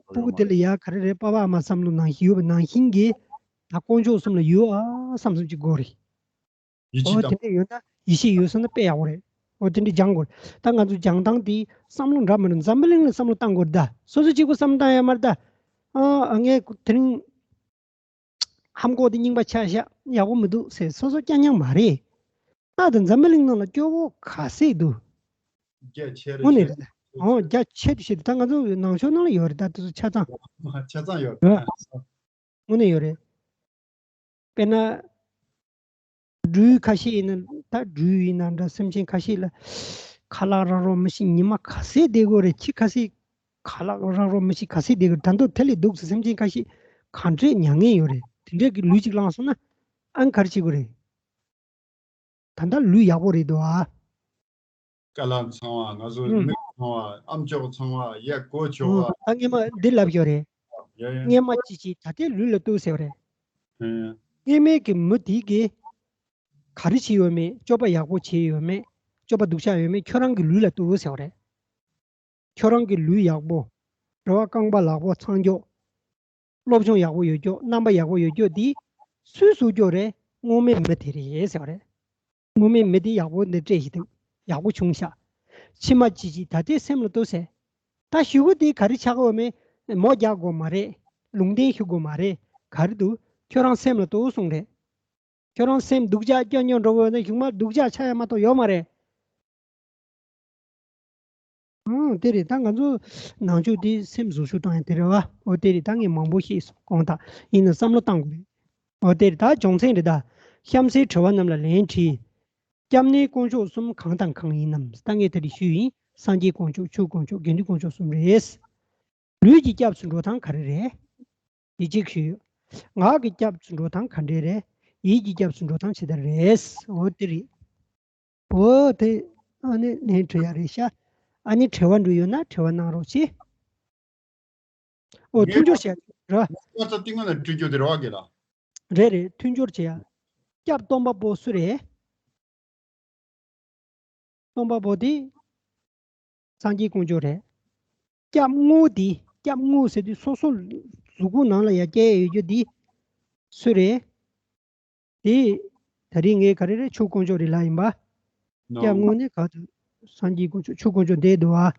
སྤུ་གུ་དེ་ལ་ཡ་ག་རེ་རེད། པ་ཕ་ཨ་མ་བསམ་བློ་ནང་བཞིན་ཡོད་པ་ནང་བཞིན་གྱི། ད་དཀོན་མཆོག་གསུམ་ལ་ཡོད་ཨ་བསམ་བསམ་ཅིག་དགོས་རེད། ཡིད་ཆེས་འོ་དེ་དང་། འདྲ་ཡོད་ན། ཡིད་ཆེས་ཡོད་སོང་ན་དཔེ་ཡག་པོ་རེད། འོ་དེ་འདྲ་སྦྱང་དགོས། ད་ང་ཚོ་སྦྱང་སྟངས་དེ་བསམ་བློ་འདྲ་མི་འདྲ་འཛམ་བུ་གླིང་ལ་བསམ་བློ་བཏང་དགོས་རེད། ད་སོ་སོ་གཅིག་པུ་བསམ་བློ་བཏང་ཡ་མ་རེད་ད། ཨ་ངས་དེ་རིང་ཧམ་གོག་དེ་རྙིང་པ་ཆགས་ཤག་ཡག་པོ་མི་འདུག་ཟེར་སོ་སོ་རྐྱང་རྐྱང་མ་རེད། ད་དེ་འཛམ་བུ་གླིང་ནང་ལ་སྐྱོ་བོ་ག་ཚད་འདུག་རྒྱ་ཆེ་རེད། དངོས་གནས་ཤག་རེད། འོ་རྒྱ་ཆེ་དུ་ཆེ་དུ། ད་ང་ཚོ་ནང་ཆོས་ནང་ལ་ཡོད་རེད། ད་དེ་ཚོ་ཆ་ཚང་། ཆ་ཚང་ཡོད་རེད། དངོས་གནས་ཡོད་རེད། དཔེར་ན། སྦྲུལ་ཁ་ཤས་ཡིན་ན། ད་སྦྲུལ་ཡིན་ན་འདྲ། སེམས་ཅན་ཁ་ཤས་ལ་ཁ་ལག་རག་རོགས་མི་ཤེས། ཉི་མ་ག་ཚད་བསྡད་དགོས་རེད། ཁྱི་ཁ་ཤས་ཁ་ལག་རག་རོགས་མི་ཤེས། ག་ཚད་བསྡད་དགོས་རེད། ད་དུང་དེ་ལས་སྡུག་ཟེར་སེམས་ཅན་ཁ་ཤས་ག་འདྲས་མྱ་ངན་ཡོད་རེད། དེ་འདྲས་ཀྱི་ལུས་ཅིག་བླངས་སོང་ན་ཨང་ག་རེ་བྱེད་དགོས་རེད། ད་ལྟ་ལུས་ཡག་པོ་རེད་འདུག་ཨ། རྐང་ལག་ཚང་བ། ང་ཚོ་ཨུམ། མིག་ཚང་བ། ཨམ་ཅོག་ཚང་བ། ཡ་གོ་ཆོག་ཨུམ། པ། ད་སྔས་མ་འདི་ལབ་ཡོད་རེད། ཡ་ཡ། སྔས་མ་ཅི་ཅི་ད་ལྟའི་ལུས་ལ་ལྟོས་ཟེར་བ་རེད། ཨེ། སྔས་མའི་གི་མི་དེ་གིས་ག་རེ་བྱས་ཡོད་མེད། སྤྱོད་པ་ཡག་པོ་བྱས་ཡོད་མེད། སྤྱོད་པ་སྡུག་ཅག་ཡོད་མེད། ཁྱོད་རང་གི་ལུས་ལ་ལྟོས་ཟེར་བ་རེད། ཁྱོད་རང་གི་ལུས་ཡག་པོ། རེད་བ། རྐང་པ་ལག་པ་ཚང་ཀྱོག་སློབ་སྦྱོང་ཡག་པོ་ཡོད་ཀྱོག་རྣམ་པ་ཡག་པོ་ཡོད་ཀྱོག་འདི་སུས་བཟོ་ཀྱོག་རེད། སྔོན་མའི་མི་དེ་རེད་ཟེར་བ་རེད། སྔོན་མའི་མི་དེ་ཡག་པོ་འདི་སྤྲད་ཞིག་འདུག་ཡག་པོ་བྱུང་ཤག་ཕྱི་མ་ཅི་ཅི་ད་ལྟའི་སེམས་ལ་ལྟོས་ཟེར། ད་གཞུག་གུ་དེ་ག་རེ་ཆགས་ཀྱི་ཡོད་མེད། མོ་རྒྱག་དགོས་མ་རེད། ལུང་བསྟན་ཞུ་དགོས་མ་རེད། ག་རེ་འདུག་ཁྱོད་རང་སེམས་ལ་ལྟོས་གསུངས་རེད། ཁྱོད་རང་སེམས་སྡུག་ཅག་སྐྱོ་སྐྱོ་འགྲོ་གི་ཡོད་ན་གཞུག་མ་སྡུག་ཅག་ཆགས་ཡ་མ་གཏོགས་ཡོད་མ་རེད། ཨང་། དེ་རེད། ད་ང་ཚོ་ནང་ཆོས་དེ་སེམས་བཟོ་ཤུགས་བཏང་ཡ་དེ་རེད་བ། འོ་དེ་རེད། ད་ངས་མང་པོ་བཤད་སོང་གོང་དག་ཡིན་ན་བསམ་བློ་བཏང་དགོས་རེད། འོ་དེ་རེད། ད་སྦྱོང་ཚན་རེད་ད། གཤམ་གསལ་དྲི་བ་རྣམས་ལ་ལན་དྲིས། སྐྱབས་གནས་དཀོན་མཆོག་གསུམ་གང་དང་གང་ཡིན་ནམ། ད་ངས་དེ་རེད་ཞུས་ཡིན། སངས་རྒྱས་དཀོན་མཆོག་ཆོས་དཀོན་མཆོག་དགེ་འདུན་དཀོན་མཆོག་གསུམ་རེད། ལུས་ཀྱི་སྐྱབས་སུ་འགྲོ་སྟངས་ག་རེ་རེད། དེ་གཅིག་ཞུས་ཡོད། ངག་གི་སྐྱབས་སུ་འགྲོ་སྟངས་ག་འདྲས་རེད། ཡིད་ཀྱི་སྐྱབས་སུ་འགྲོ་སྟངས་ཇི་ལྟར་རེད། འོ་དེ་རེད། འོ་དེ་ཨ་ནི་ལན་དྲི་ཡ་རེད་ཤག་ཨ་ནི་དྲི་བ་འདྲ་ཡོད་ན་དྲི་བ་གནང་རོགས་བྱེད། འོ་ངས་མཐུན་སྦྱོར་བྱེད་ཡ་ར། ངས་ད་ལྟ་ཏིང་ངེ་ལ་དྲི་རྒྱུ་དེ་རེད་བ་གི་ལ། རེད་རེད། མཐུན་སྦྱོར་བྱེད་ཡ། སྐྱབས་སྟོན་པ་པོ་སུ་རེད། སྟོན་པ་པོ་དེ་སངས་རྒྱས་དཀོན་མཆོག་རེད། སྐྱབས་དངོས་དེ། སྐྱབས་དངོས་ཟེར་དུས་སོ་སོ་གཟུགས་པོ་ནང་ལ་ཡ་སྐྱེ་ཡོད་རྒྱུ་དེ་སུ་རེད། དེ་ད་རེས་ངས་ག་རེ་རེད། ཆོས་དཀོན་མཆོག་རེད་ལབ་ཡིན་པ། སྐྱབས་དངོས་ནི་ག་དུ། སངས་རྒྱས་དཀོན་མཆོག་ཆོས་དཀོན་མཆོག་འདས་འདུག་ཨ།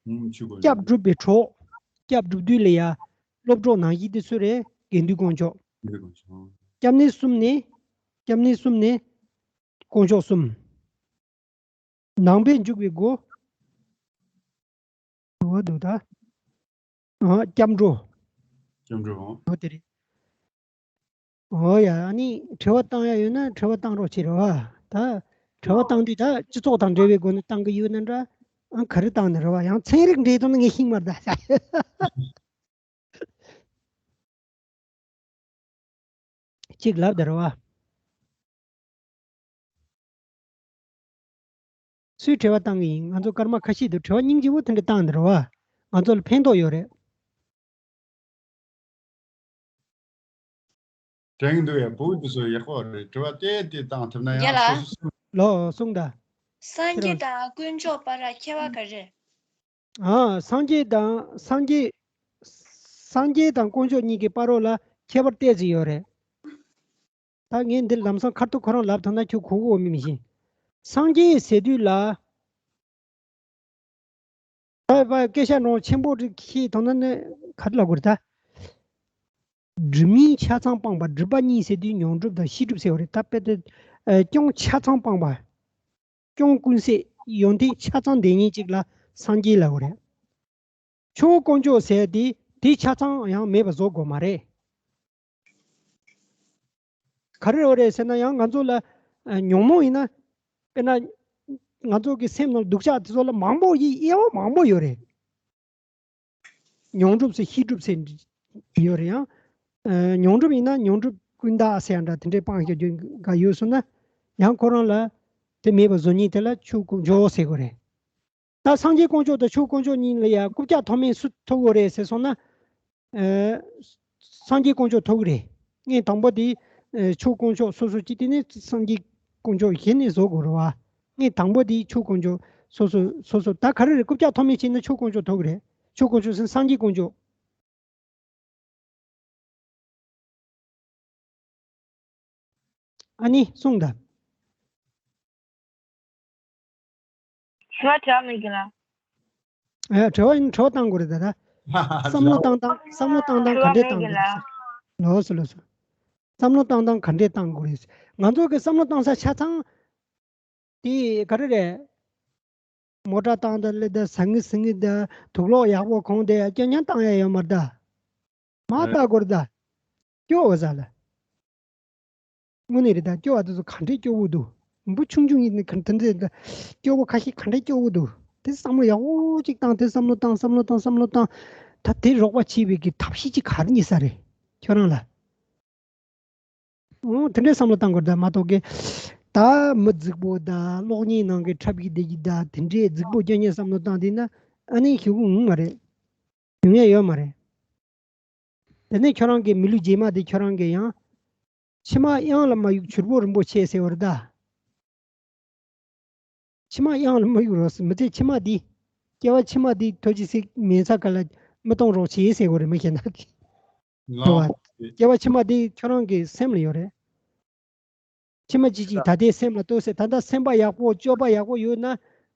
ཨུམ། ཆོས་དཀོན་མཆོག་སྐྱབས་སྒྲུབ་པའི་གྲོགས། སྐྱབས་སྒྲུབ་དུས་ལ་ཡ་སློབ་གྲོགས་ནང་བཞིན་དེ་སུ་རེད། དགེ་འདུན་དཀོན་མཆོག་དགེ་འདུན་དཀོན་མཆོག་སྐྱབས་གནས་གསུམ་ནི། སྐྱབས་གནས་གསུམ་ནི། དཀོན་མཆོག་གསུམ། ནང་པས་འཇུག་པའི་སྒོ། འོ་འདུག་ད། ཨ། སྐྱབས་འགྲོ། སྐྱབས་འགྲོ། འོ་དེ་རེད། འོ་ཡ། ཨ་ནི་དྲི་བ་བཏང་ཡ་ཡོད་ན་དྲི་བ་བཏང་རོགས་བྱེད་རོགས་ཨ། ད་དྲི་བ་བཏང་དུས་ད་སྤྱི་ཚོགས་དང་འབྲེལ་བའི་སྒོ་ནས་བཏང་གི་ཡོད་ན་འདྲ། ཨ། ག་རེ་བཏང་ནས་རེད་བ། ཡང་ཚན་རིག་འབྲེལ་གཏོང་ན་ངས་ཤེས་མ་རེད་ད། གཅིག་ལབ་དེ་རེད་བ། སུས་དྲི་བ་བཏང་གི་ཡིན། ང་ཚོ་སྐར་མ་ཁ་ཤས་དུ་དྲི་བ་སྙིང་རྗེ་བོ་དེ་འདྲ་བཏང་དེ་རེད་བ། ང་ཚོ་ལ་ཕན་ཐོགས་ཡོད་རེད། དྲན་གྱི་འདུག་ཡ། བུ་འདི་ཚོ་ཡག་པོ་རེད། དྲི་བ་དེ་དེ་བཏང་ཐུབ་ན་ཡང་རྒན་ལགས། སོ་སོ་སེམས། ལོ། གསུངས་ད། སངས་རྒྱས་དང་དཀོན་མཆོག་བར་ལ་ཁྱད་པར་ག་རེ་རེད། ཨ། སངས་རྒྱས་དང་། སངས་རྒྱས། སངས་རྒྱས་དང་དཀོན་མཆོག་གཉིས་ཀྱི་བར་རོ་ལ་ཁྱད་པར་ཏོག་ཙམ་ཡོད་རེད། ད་ངས་འདི་ལམ་སང་ཁ་ཐུག་ཁོ་རང་ལབ་ཐུབ་ན་ཁྱོད་གོ་གི་ཡོད་མེད་མི་ཤེས། སངས་རྒྱས་ཟེར་དུས་ལ། ད་བ་སྐད་ཆ་ནང་ཆེན་པོ་རིགས་ཤིག་དང་ན་ནི་ག་རེ་ལབ་དགོས་རེད་ད། སྒྲིབ་གཉིས་ཆ་ཚང་སྤངས་པ། སྒྲིབ་པ་གཉིས་ཟེར་དུས་མྱོང་གྲུབ་དང་ཤེས་གྲུབ་ཟེར་བ་རེད། ད་དཔེ་དེ་ཨ་སྐྱོན་ཆ་ཚང་སྤངས་པ། སྐྱོན་ཀུན་ཟད། ཡོན་ཏན་ཆ་ཚང་ལྡན་མཁན་ཅིག་ལ་སངས་རྒྱས་ལབ་དགོས་རེད། ཆོས་དཀོན་མཆོག་ཟེར་དེ་དེ་ཆ་ཚང་ཡང་མེད་པ་བཟོ་དགོས་མ་རེད། ག་རེ་རེད་ཟེར་ན་ཡང་ང་ཚོ་ལ་ཨ་ཉོན་མོངས་ཡིན་ན། དཔེར་ན་ང་ཚོ་གི་སེམས་ནང་སྡུག་ཅག་དེ་ཚོ་ལ་མང་པོ་ཡི་དབྱེ་བ་མང་པོ་ཡོད་རེད། མྱོང་གྲུབ་ཟེར་ཤེས་གྲུབ་ཟེར་ཡོད་རེད། ཡང་ཨ་མྱོང་གྲུབ་ཡིན་ན་མྱོང་གྲུབ་ཀུན་བཏགས་ཟེར་ཡང་འདྲ། དེ་འདྲའི་སྤང་རྒྱུ་འགའ་ཡོད་སོང་ན་ཡང་ཁོ་རང་ལ་དེ་མེད་པ་བཟོ་མཁན་དེ་ལ་ཆོས་དཀོན་མཆོག་ཟེར་དགོས་རེད། ད་སངས་རྒྱས་དཀོན་མཆོག་དང་ཆོས་དཀོན་མཆོག་གཉིས་ལ་ཡང་རྐུབ་བཀྱག་མཐོ་དམན་སུ་ཐོབ་དགོས་རེད་ཟེར་སོང་ན། ཨ་སངས་རྒྱས་དཀོན་མཆོག་ཐོབ་ཀྱི་རེད། ངས་དང་པོ་དེ་ཨ་ཆོས་དཀོན་མཆོག་སོ་སོ་གཅིག་དེ་ནས་སངས་རྒྱས་དཀོན་མཆོག་གཞི་ནས་བཟོ་དགོས་རེད་བ། ངས་དང་པོ་དེ་ཆོས་དཀོན་མཆོག་སོ་སོ་སོ་སོ། ད་ག་རེ་རེད། རྐུབ་བཀྱག་མཐོ་དམན་བྱས་ན་ཆོས་དཀོན་མཆོག་ཐོབ་ཀྱི་རེད། ཆོས་དཀོན་མཆོག་ཟེར་ན་སངས་རྒྱས་དཀོན་མཆོག་ཨ་ནི་གསུངས་དང་། དྲི་བ་དྲི་བ་མེད་གི་ལ། ཨ། དྲི་བ་ཡིན། དྲི་བ་བཏང་དགོས་རེད་ད། ད་བསམ་བློ་བཏང་སྟངས། བསམ་བློ་བཏང་སྟངས་ག་འདྲས་བཏང་དགོས་རེད། ལགས་སོ་ལགས་སོ། བསམ་བློ་བཏང་སྟངས་ག་འདྲས་བཏང་དགོས་རེད། ང་ཚོ་གི་བསམ་བློ་བཏང་ས་ཆ་ཚང་དེ་ག་རེ་རེད། མོ་ཊ་བཏང་དང་སླེབས་དང་ཟང་ངེ་ཟིང་ངེ་དང་དུག་ལོག་ཡག་པོ་གོན་དེ་སྐྱོ་ཉམས་བཏང་ཡ་ཡོད་མ་རེད་ད། མ་རེད། ལྟ་དགོས་རེད་ད། སྐྱོ་བ་ཟ་ལ། དངོས་གནས་རེད་ད། སྐྱོ་བ་དེ་ཚོ་ག་འདྲས་སྐྱོ་བོ་འདུག་འབུ་ཆུང་ཆུང་ཡིན་ན་ག་འདྲས་འདྲས་ད། སྐྱོ་བོ་ཁ་ཤས་ག་འདྲས་སྐྱོ་བོ་འདུག་དེ་བསམ་བློ་ཡག་པོ་ཅིག་བཏང་། དེ་བསམ་བློ་བཏང་། བསམ་བློ་བཏང་། བསམ་བློ་བཏང་། ད་དེ་རོགས་པ་བྱེད་པའི་གི་ཐབས་ཤེས་ཅིག་ག་རེ་རྙེད་ས་རེད་ཁྱོད་རང་ལ། འོ་དེ་འདྲའི་བསམ་བློ་བཏང་དགོས་རེད་ད། མ་གཏོགས་ཀི་ད་མི་རྫིག་པོ་ད་གློག་བརྙན་ནང་གི་འཁྲབ་ཀྱི་བསྡད་ཀྱི་ད་དེ་འདྲའི་རྫིག་པོ་སྐྱོ་ཉེས་བསམ་བློ་བཏང་དེ་ན་ཨ་ནི་ཞུ་གི་ཡོང་མ་རེད། ཡོང་ཡ་ཡོད་མ་རེད། དེ་ནས་ཁྱོད་རང་གི་མི་ལུས་རྗེས་མ་དེ་ཁྱོད་རང་གི་ཡང་། ཕྱི་མ་གཡང་ལ་མ་གཡུག་ཕྱི་པོ་རིན་པོ་ཆེ་ཟེར་བ་རེད་ད། ཕྱི་མ་གཡང་ལ་མ་གཡུག་རོགས། མི་ཚེ་ཕྱི་མ་འདི། སྐྱེ་བ་ཕྱི་མ་འདི་ཐོ་ཅི་སི་མེ་ཚ་ག་ལ་མི་གཏོང་རོགས་བྱེད་ཟེར་དགོས་རེད། མི་ཤེས་ན་གི། ལགས། སྐྱེ་བ་ཕྱི་མ་འདི་ཁྱོད་རང་གི་སེམས་ལ་ཡོད་རེད། ཕྱི་མ་ཅི་ཅིག་ད་ལྟའི་སེམས་ལ་ལྟོས་ཟེར། ད་ལྟ་སེམས་པ་ཡག་པོ་སྤྱོད་པ་ཡག་པོ་ཡོད་ན།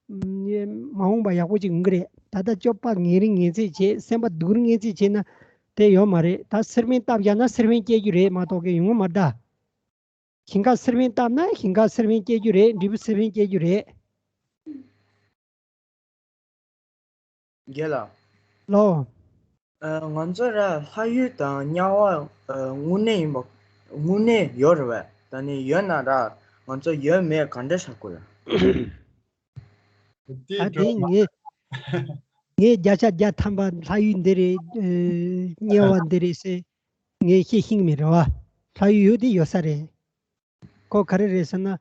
མ་འོངས་པ་ཡག་པོ་ཅིག་ཡོང་གི་རེད། ད་ལྟ་སྤྱོད་པ་ངན་རིགས་ངན་ཚད་བྱེད། སེམས་པ་སྡུག་རིགས་ངན་ཚད་བྱེད་ན་དེ་ཡོད་མ་རེད། ད་སེར་ཕན་བཏབ་བཞག་ན་སེར་ཕན་སྐྱེ་རྒྱུ་རེད་མ་གཏོགས་ཀི་ཡོང་གི་མ་རེད་ད། ཞིང་ཁ་སེར་ཕན་བཏབ་ན་ཞིང་ཁ་སེར་ཕན་སྐྱེ་རྒྱུ་རེད། འབྲས་བུ་སེར་ཕན་སྐྱེ་རྒྱུ་རེད། རྒན་ལགས། ལོ། ཨ། ང་ཚོ་ར་ལྷ་ཡུལ་དང་དམྱལ་བ་ཨ་དངོས་གནས་ཡིན་པ། དངོས་གནས་ཡོད་རེད་པས། ད་ནི་ཡོད་ན་ར་ང་ཚོ་ཡོད་མེད་ག་འདྲ་བྱ་དགོས་རེད། དེ་ད་དེ་ངས་ངས་བརྒྱ་ཆ་བརྒྱ་ཐམ་པ་ལྷ་ཡུལ་འདི་རེད། ཨ། དམྱལ་བ་འདི་རེད་ཟེར་ངས་བཤད་ཤེས་ཀྱི་མེད་རེད་བ། ལྷ་ཡུལ་ཡོད་དེ་ཡོད་ས་རེད། ཁོ་ག་རེ་རེད་ཟེར་ན།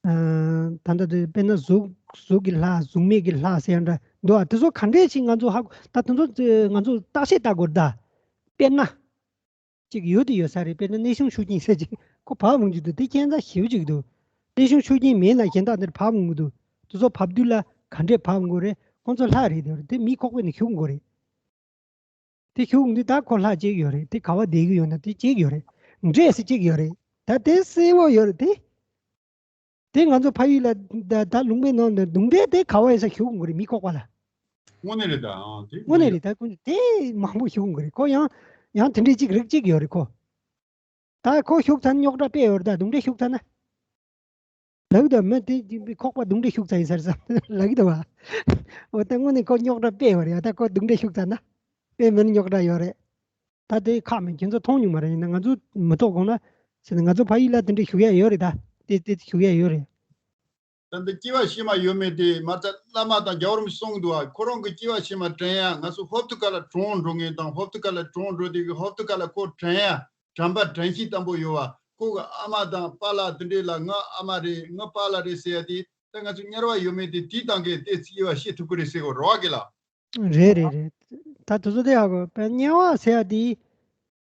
ཨ། ད་ལྟ་དེ་དཔེར་ན་གཟུགས་གཟུགས་ཀྱི་ལྷ། གཟུགས་མེད་ཀྱི་ལྷ་ཟེར་ཡ་འདྲ་འདུག་ཨ། དེ་ཚོ་ག་འདྲས་ཅིག་ང་ཚོ་ཧ་གོ། ད་དེ་ཚོ་ང་ཚོ་བརྟག་དཔྱད་བལྟ་དགོས་རེད་ད། དཔེར་ན། ཅིག་ཡོད་དེ་ཡོད་ས་རེད། དཔེར་ན་གནས་ཆུང་ཆུ་རྒྱུན་ཟེར་ཅིག་ཁོ་བབ་འོང་གི་འདུག་དེ་ཁྱད་མཚར་ཞེ་པོ་ཅིག་འདུག་གནས་ཆུང་ཆུ་རྒྱུན་མེད་ན་གཞན་དག་འདིར་བབ་འོང་གི་འདུག་དེ་ཚོ་བབ་དུས་ལ་ག་འདྲས་བབ་འོང་གི་རེད། ཁོང་ཚོ་ལྷ་རེད་དེ་རེད། དེ་མི་ཁོག་པའི་ནང་ཞུགས་འོང་གི་རེད། དེ་ཞུགས་འདི་ད་ཁོ་ལྷ་གཅིག་ཡོད་རེད། དེ་ག་བ་བསྡད་ཀྱི་ཡོད་ན་དེ་གཅིག་ཡོད་རེད། འདྲེས་སུ་གཅིག་ཡོད་རེད། ད་དེ་གསལ་བོ་ཡོད་རེད་དེ། དེ་ང་ཚོ་ཕ་ཡུལ་ལ་ད་ད་ལུང་པའི་ནང་ནས་གདུང་འདྲེ་དེ་ག་བ་ཡིན་ས་ཞུགས་འོང་གི་རེད། མི་ཁོག་པ་ལ། དངོས་གནས་རེད་ད། ཨང་དེ་དངོས་གནས་རེད། ད་ཀུན་དེ་མང་པོ་ཞུགས་འོང་གི་རེད། ཁོ་ཡང་ཡང་དེ་འདྲས་གཅིག་རིགས་གཅིག་ཡོད་རེད་ཁོ། ད་ཁོ་ཞུགས་ཚར་ན་རྙོག་དྲ་དཔེ་ཡོད་རེད། ད་གདུང་འདྲེ་ཞུགས་ཚར་ན། ལབ་ཀྱི་འདུག་མི་དེ་ཁོག་པ་གདུང་འདྲེ་ཞུགས་ཚར་ཡིན་ས་རེད་བསམ་ལབ་ཀྱི་འདུག་བ། འོ་ད་དངོས་གནས་ཁོ་རྙོག་དྲ་དཔེ་ཡོད་རེད། ད་ཁོ་གདུང་འདྲེ་ཞུགས་ཚར་ན། དཔེ་མིན་རྙོག་དྲ་ཡོད་རེད། ད་དེ་ཁག་མེད། ཁྱེད་ཚོ་མཐོང་མྱོང་མ་རེད། ཡིན་ན་ང་ཚོ་མི་ཐོག་གོང་ན་ཟེར་ན་ང་ཚོ་ཕ་ཡུལ་ལ་དེ་འདྲ་ཞུགས་ཡ་ཡོད་རེད། ད་དེ་དེ་ཞུགས་ཡ་ཡོད་རེད། ད་འདི་སྐྱེ་བ་ཕྱི་མ་ཡོད་མེད་དེ་མ་རྩ་བླ་མ་དང་རྒྱལ་བ་རིན་པོ་ཆེ་གསུང་གི་འདུག་བ། ཁོ་རང་གི་སྐྱེ་བ་ཕྱི་མ་དྲན་ཡ། ང་ཚོ་ཧོབ་ཏེ་ཁ་ལ་གྲོངས་འགྲོ་མཁན་དང་། ཧོབ་ཏེ་ཁ་ལ་གྲོངས་འགྲོ་དུས་ཀྱི་ཧོབ་ཏེ་ཁ་ལ་ཁོ་དྲན་ཡ། དྲན་པ་དྲན་ཤེས་བརྟན་པོ་ཡོད་བ། ཁོ་གི་ཨ་མ་དང་པཱ་ལགས་དེ་འདྲས་ལ་ང་ཨ་མ་རེད། ང་པཱ་ལགས་རེད་ཟེར་ཡ་དེ། ད་ང་ཚོ་དམྱལ་བ་ཡོད་མེད་དེ་དེའི་སྟེང་གི་དེ་སྐྱེ་བ་ཤེས་ཐུབ་ཀྱི་རེད་ཟེར་གོ་རེད་བ། རྒན་ལགས། རེད་རེད་རེད། ད་དེ་ཚོ་དེ་ཡག་གོ། དཔེ་དམྱལ་བ་ཟེར་ཡ་དེ་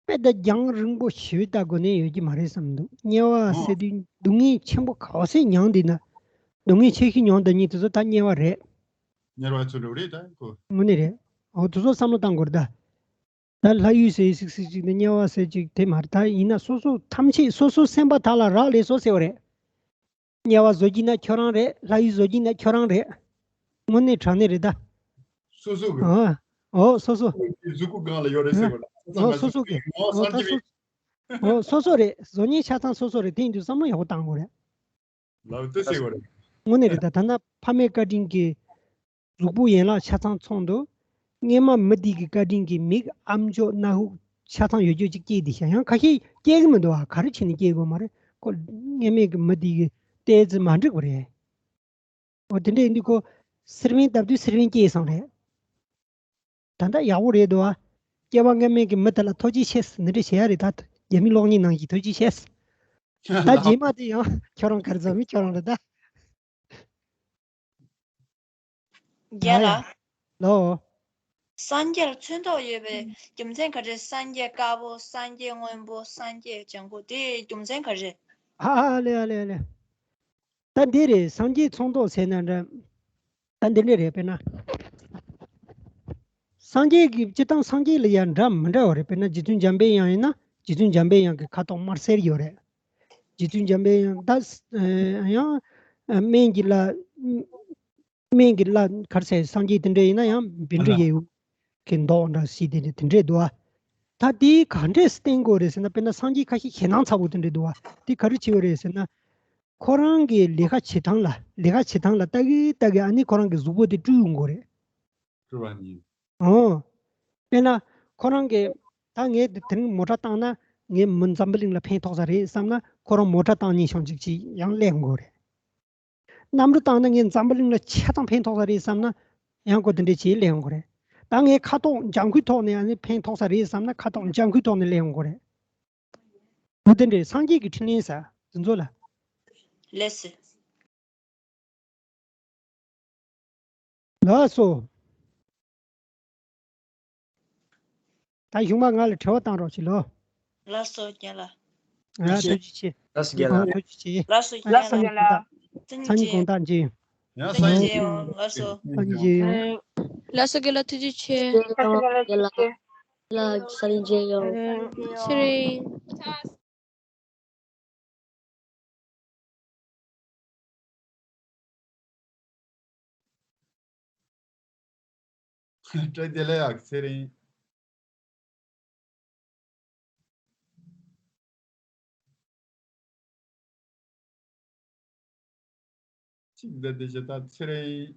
དཔེ་ད་རྒྱང་རིང་པོ་ཞེ་པོ་ལྟ་དགོས་ནི་ཡོད་ཀྱི་མ་རེད་བསམ་འདུག་དམྱལ་བ་ཟེར་དུས་སྡུག་བསྔལ་ཆེན་པོ་ག་བ་ཟེར་མྱང་འདི་ན། སྡུག་བསྔལ་ཆེ་ཤོས་མྱང་ད་ཉིད་དེ་ཚོ་ད་དམྱལ་བ་རེད། དམྱལ་བ་ཚོ་འགྲོ་རེད་ད་ཁོ། དངོས་གནས་རེད། འོ་དེ་ཚོ་བསམ་བློ་བཏང་དགོས་རེད་ད། ད་ལྷ་ཡུལ་ཟེར་སིག་སིག་ཅིག་ནི་དམྱལ་བ་ཟེར་ཅིག་དེ་མ་རེད། ད་ཡིན་ན་སོ་སོ་ཐམས་ཅད་སོ་སོ་སེམས་པ་དག་ལ་རག་ལས་སོ་ཟེར་བ་རེད། དམྱལ་བ་བཟོ་གྱིན་ན་ཁྱོད་རང་རེད། ལྷ་ཡུལ་བཟོ་གྱིན་ན་ཁྱོད་རང་རེད། དངོས་གནས་དྲང་གནས་རེད་ད། སོ་སོ་གི། ཨ། འོ་སོ་སོ། གཟུགས་པོ་སྒང་ལ་ཡོད་རེད་ཟེར་བ་ལ། ཨ། སོ་སོ་གི། ངོ་བོ་འོ་ད་སངས་རྒྱས་སོ། འོ་སོ་སོ་རེད། བཟོ་མཁན་ཆ་ཚང་སོ་སོ་རེད། དེ་ཡིན་དུས་བསམ་བློ་ཡག་པོ་བཏང་དགོས་རེད། ལབ་དེ་ཟེར་བ་རེད། དངོས་གནས་རེད་ད། ད་ན་ཕ་མའི་བཀའ་དྲིན་གྱིས་གཟུགས་པོ་ཡན་ལག་ཆ་ཚང་ཚང་འདུག་སྔས་མ་མི་དེ་གི་བཀའ་དྲིན་གྱིས་མིག་ཨམ་ཅོག་སྣ་ཧུག་ཆ་ཚང་ཡོད་རྒྱུ་ཅིག་སྐྱེས་བསྡད་ཤག་ཡང་ཁ་ཤས་སྐྱེ་གི་མི་འདུག་ཨ། ག་རེ་བྱས་ནས་སྐྱེ་དགོས་མ་རེད་ཁོ། སྔས་མའི་གི་མི་དེ་གི་ཏོག་ཙམ་མ་འགྲིག་པ་རེད། འོ་དེ་འདྲ་ཡིན་དུས་ཁོ་སེར་བན་བཏབ་དུས་སེར་བན་སྐྱེས་སོང་རེད། ད་ལྟ་ཡག་པོ་རེད་འདུག་ཨ། སྐྱེ་བ་སྔ་མའི་གི་མི་དེ་ལ་ཐུགས་རྗེ་ཆེ་ཟེར་འདི་འདྲ་བྱེད་ཡ་རེད་ད། རྒྱ་མི་གློག་བརྙན་ནང་བཞིན་ཐུགས་རྗེ་ཆེ་ཟེར། ད་རྗེས་མ་དེ་ཡང་ཁྱོད་རང་ག་རེ་བཟོ་མི་ཁྱོད་རང་རེད་ད། རྒན་ལགས། ཡ་ཡ། ལོ། སངས་རྒྱས་ལ་ཚོན་མདོག་ཡོད་པའི་རྒྱུ་མཚན་ག་རེ། སངས་རྒྱས་དཀར་པོ། སངས་རྒྱས་སྔོན་པོ། སངས་རྒྱས་ལྗང་གུ། དེའི་རྒྱུ་མཚན་ག་རེ། ཧ་ཧ་ལེ་ཧ་ལེ་ཧ་ལེ། ད་འདི་རེད། སངས་རྒྱས་ཚོན་མདོག་ཟེར་ན་འདྲ། ད་འདི་འདྲ་རེད། དཔེར་ན། སངས་རྒྱས་ཀྱི་སྤྱིར་བཏང་སངས་རྒྱས་ལ་ཡང་འདྲ་མི་འདྲ་བ་རེད། དཔེར་ན་རྗེ་བཙུན་འཇམ་དཔལ་དབྱངས་ཡིན་ན་རྗེ་བཙུན་འཇམ་དཔལ་དབྱངས་ཀྱི་ཁ་དོག་དམར་སེར་ཡོད་རེད། རྗེ་བཙུན་འཇམ་དཔལ་དབྱངས་ད་ཡང་སྨན་གྱི་བླ། སྨན་གྱི་བླ་ག་རེ་ཟེར། སངས་རྒྱས་དེ་འདྲ་ཡིན་ན་ཡང་བཻ་ཌཱུརྱ་ཡི་གི་མདོག་འདྲ་ཞིག་དེ་འདྲ་དེ་འདྲས་འདུག་བ། ད་དེ་ག་འདྲས་བསྟན་དགོས་རེད་ཟེར་ན། དཔེར་ན་སངས་རྒྱས་ཁ་ཤས་ཞེད་སྣང་ཚ་པོ་དེ་འདྲས་འདུག་བ། དེ་ག་རེ་བྱས་པ་རེད་ཟེར་ན། ཁོ་རང་གི་ལས་ཀ་བྱེད་སྟངས་ལ་ལས་ཀ་བྱེད་སྟངས་ལ་ལྟ་གི་ལྟ་གི་ཨ་ནི་ཁོ་རང་གི་གཟུགས་པོ་དེ་སྤྲུལ་ཡོང་དགོས་རེད། སྤྲུལ་བ་ཉིད། ཨོ། དཔེར་ན། ཁོ་རང་གིས་ད་ངས་དེ་རིང་མོ་ཊ་བཏང་ན་ངས་མི་འཛམ་བུ་གླིང་ལ་ཕན་ཐོགས་ས་རེད་བསམ་ན། ཁོ་རང་མོ་ཊ་བཏང་ཉིན་ཤང་ཅིག་ཅིག་ཡང་སླེབས་དགོས་རེད། གནམ་གྲུ་བཏང་ན་ངས་འཛམ་བུ་གླིང་ལ་ཆ་ཚང་ཕན་ཐོགས་ས་རེད་བསམ་ན། ཡང་ཁོ་དེ་འདྲས་བྱས་སླེབས་ཡོང་གི་རེད། ད་ངས་ཁ་དོག་ལྗང་ཁུའི་ཐོག་ནས་ཨ་ནི་ཕན་ཐོགས་ས་རེད་བསམ་ན། ཁ་དོག་ལྗང་ཁུའི་ཐོག་ནས་སླེབས་ཡོང་གི་རེད། འོ་དེ་འདྲས་སངས་རྒྱས་ཀྱི་འཕྲིན་ལས་ཟེར་དེ་ཚོ་ལ། ལགས་སོ། ལགས་སོ། ད་གཞུག་མ་ང་ལ་དྲི་བ་བཏང་རོགས་བྱེད་ལོ། ལགས་སོ་རྒན་ལགས། ང་ཐུགས་རྗེ་ཆེ། ལགས་སོ་རྒན་ལགས། ཐུགས་རྗེ་ཆེ། ལགས་སོ་རྒན་ལགས། སང་ཉིན་དགོང་དག་མཇལ་ཡོང་། ཡང་སང་ཉིན་མཇལ་ཡོང་། ལགས་སོ། སང་ཉིན་མཇལ་ཡོང་། ལགས་སོ་རྒན་ལགས་ཐུགས་རྗེ་ཆེ། ལགས་སོ་རྒན་ལགས། ལགས་སང་ཉིན་མཇལ་ཡོང་། ཚེ་རིང་། བཀྲ་ཤིས་བདེ་ལེགས་ཡ་ཚེ་རིང་། གཅིག་འདི་འདི་བྱེད་ད་ཚེ་རིང་།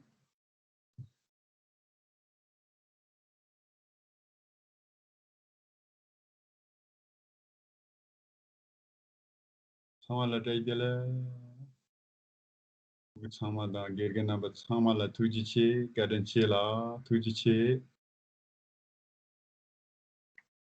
ཚང་མ་ལ་བཀྲ་ཤིས་བདེ་ལེགས། ཚང་མ་དང་དགེ་རྒན་རྣམ་པ་ཚང་མ་ལ་ཐུགས་རྗེ་ཆེ། བཀའ་དྲིན་ཆེ་ལ་ཐུགས་རྗེ་ཆེ།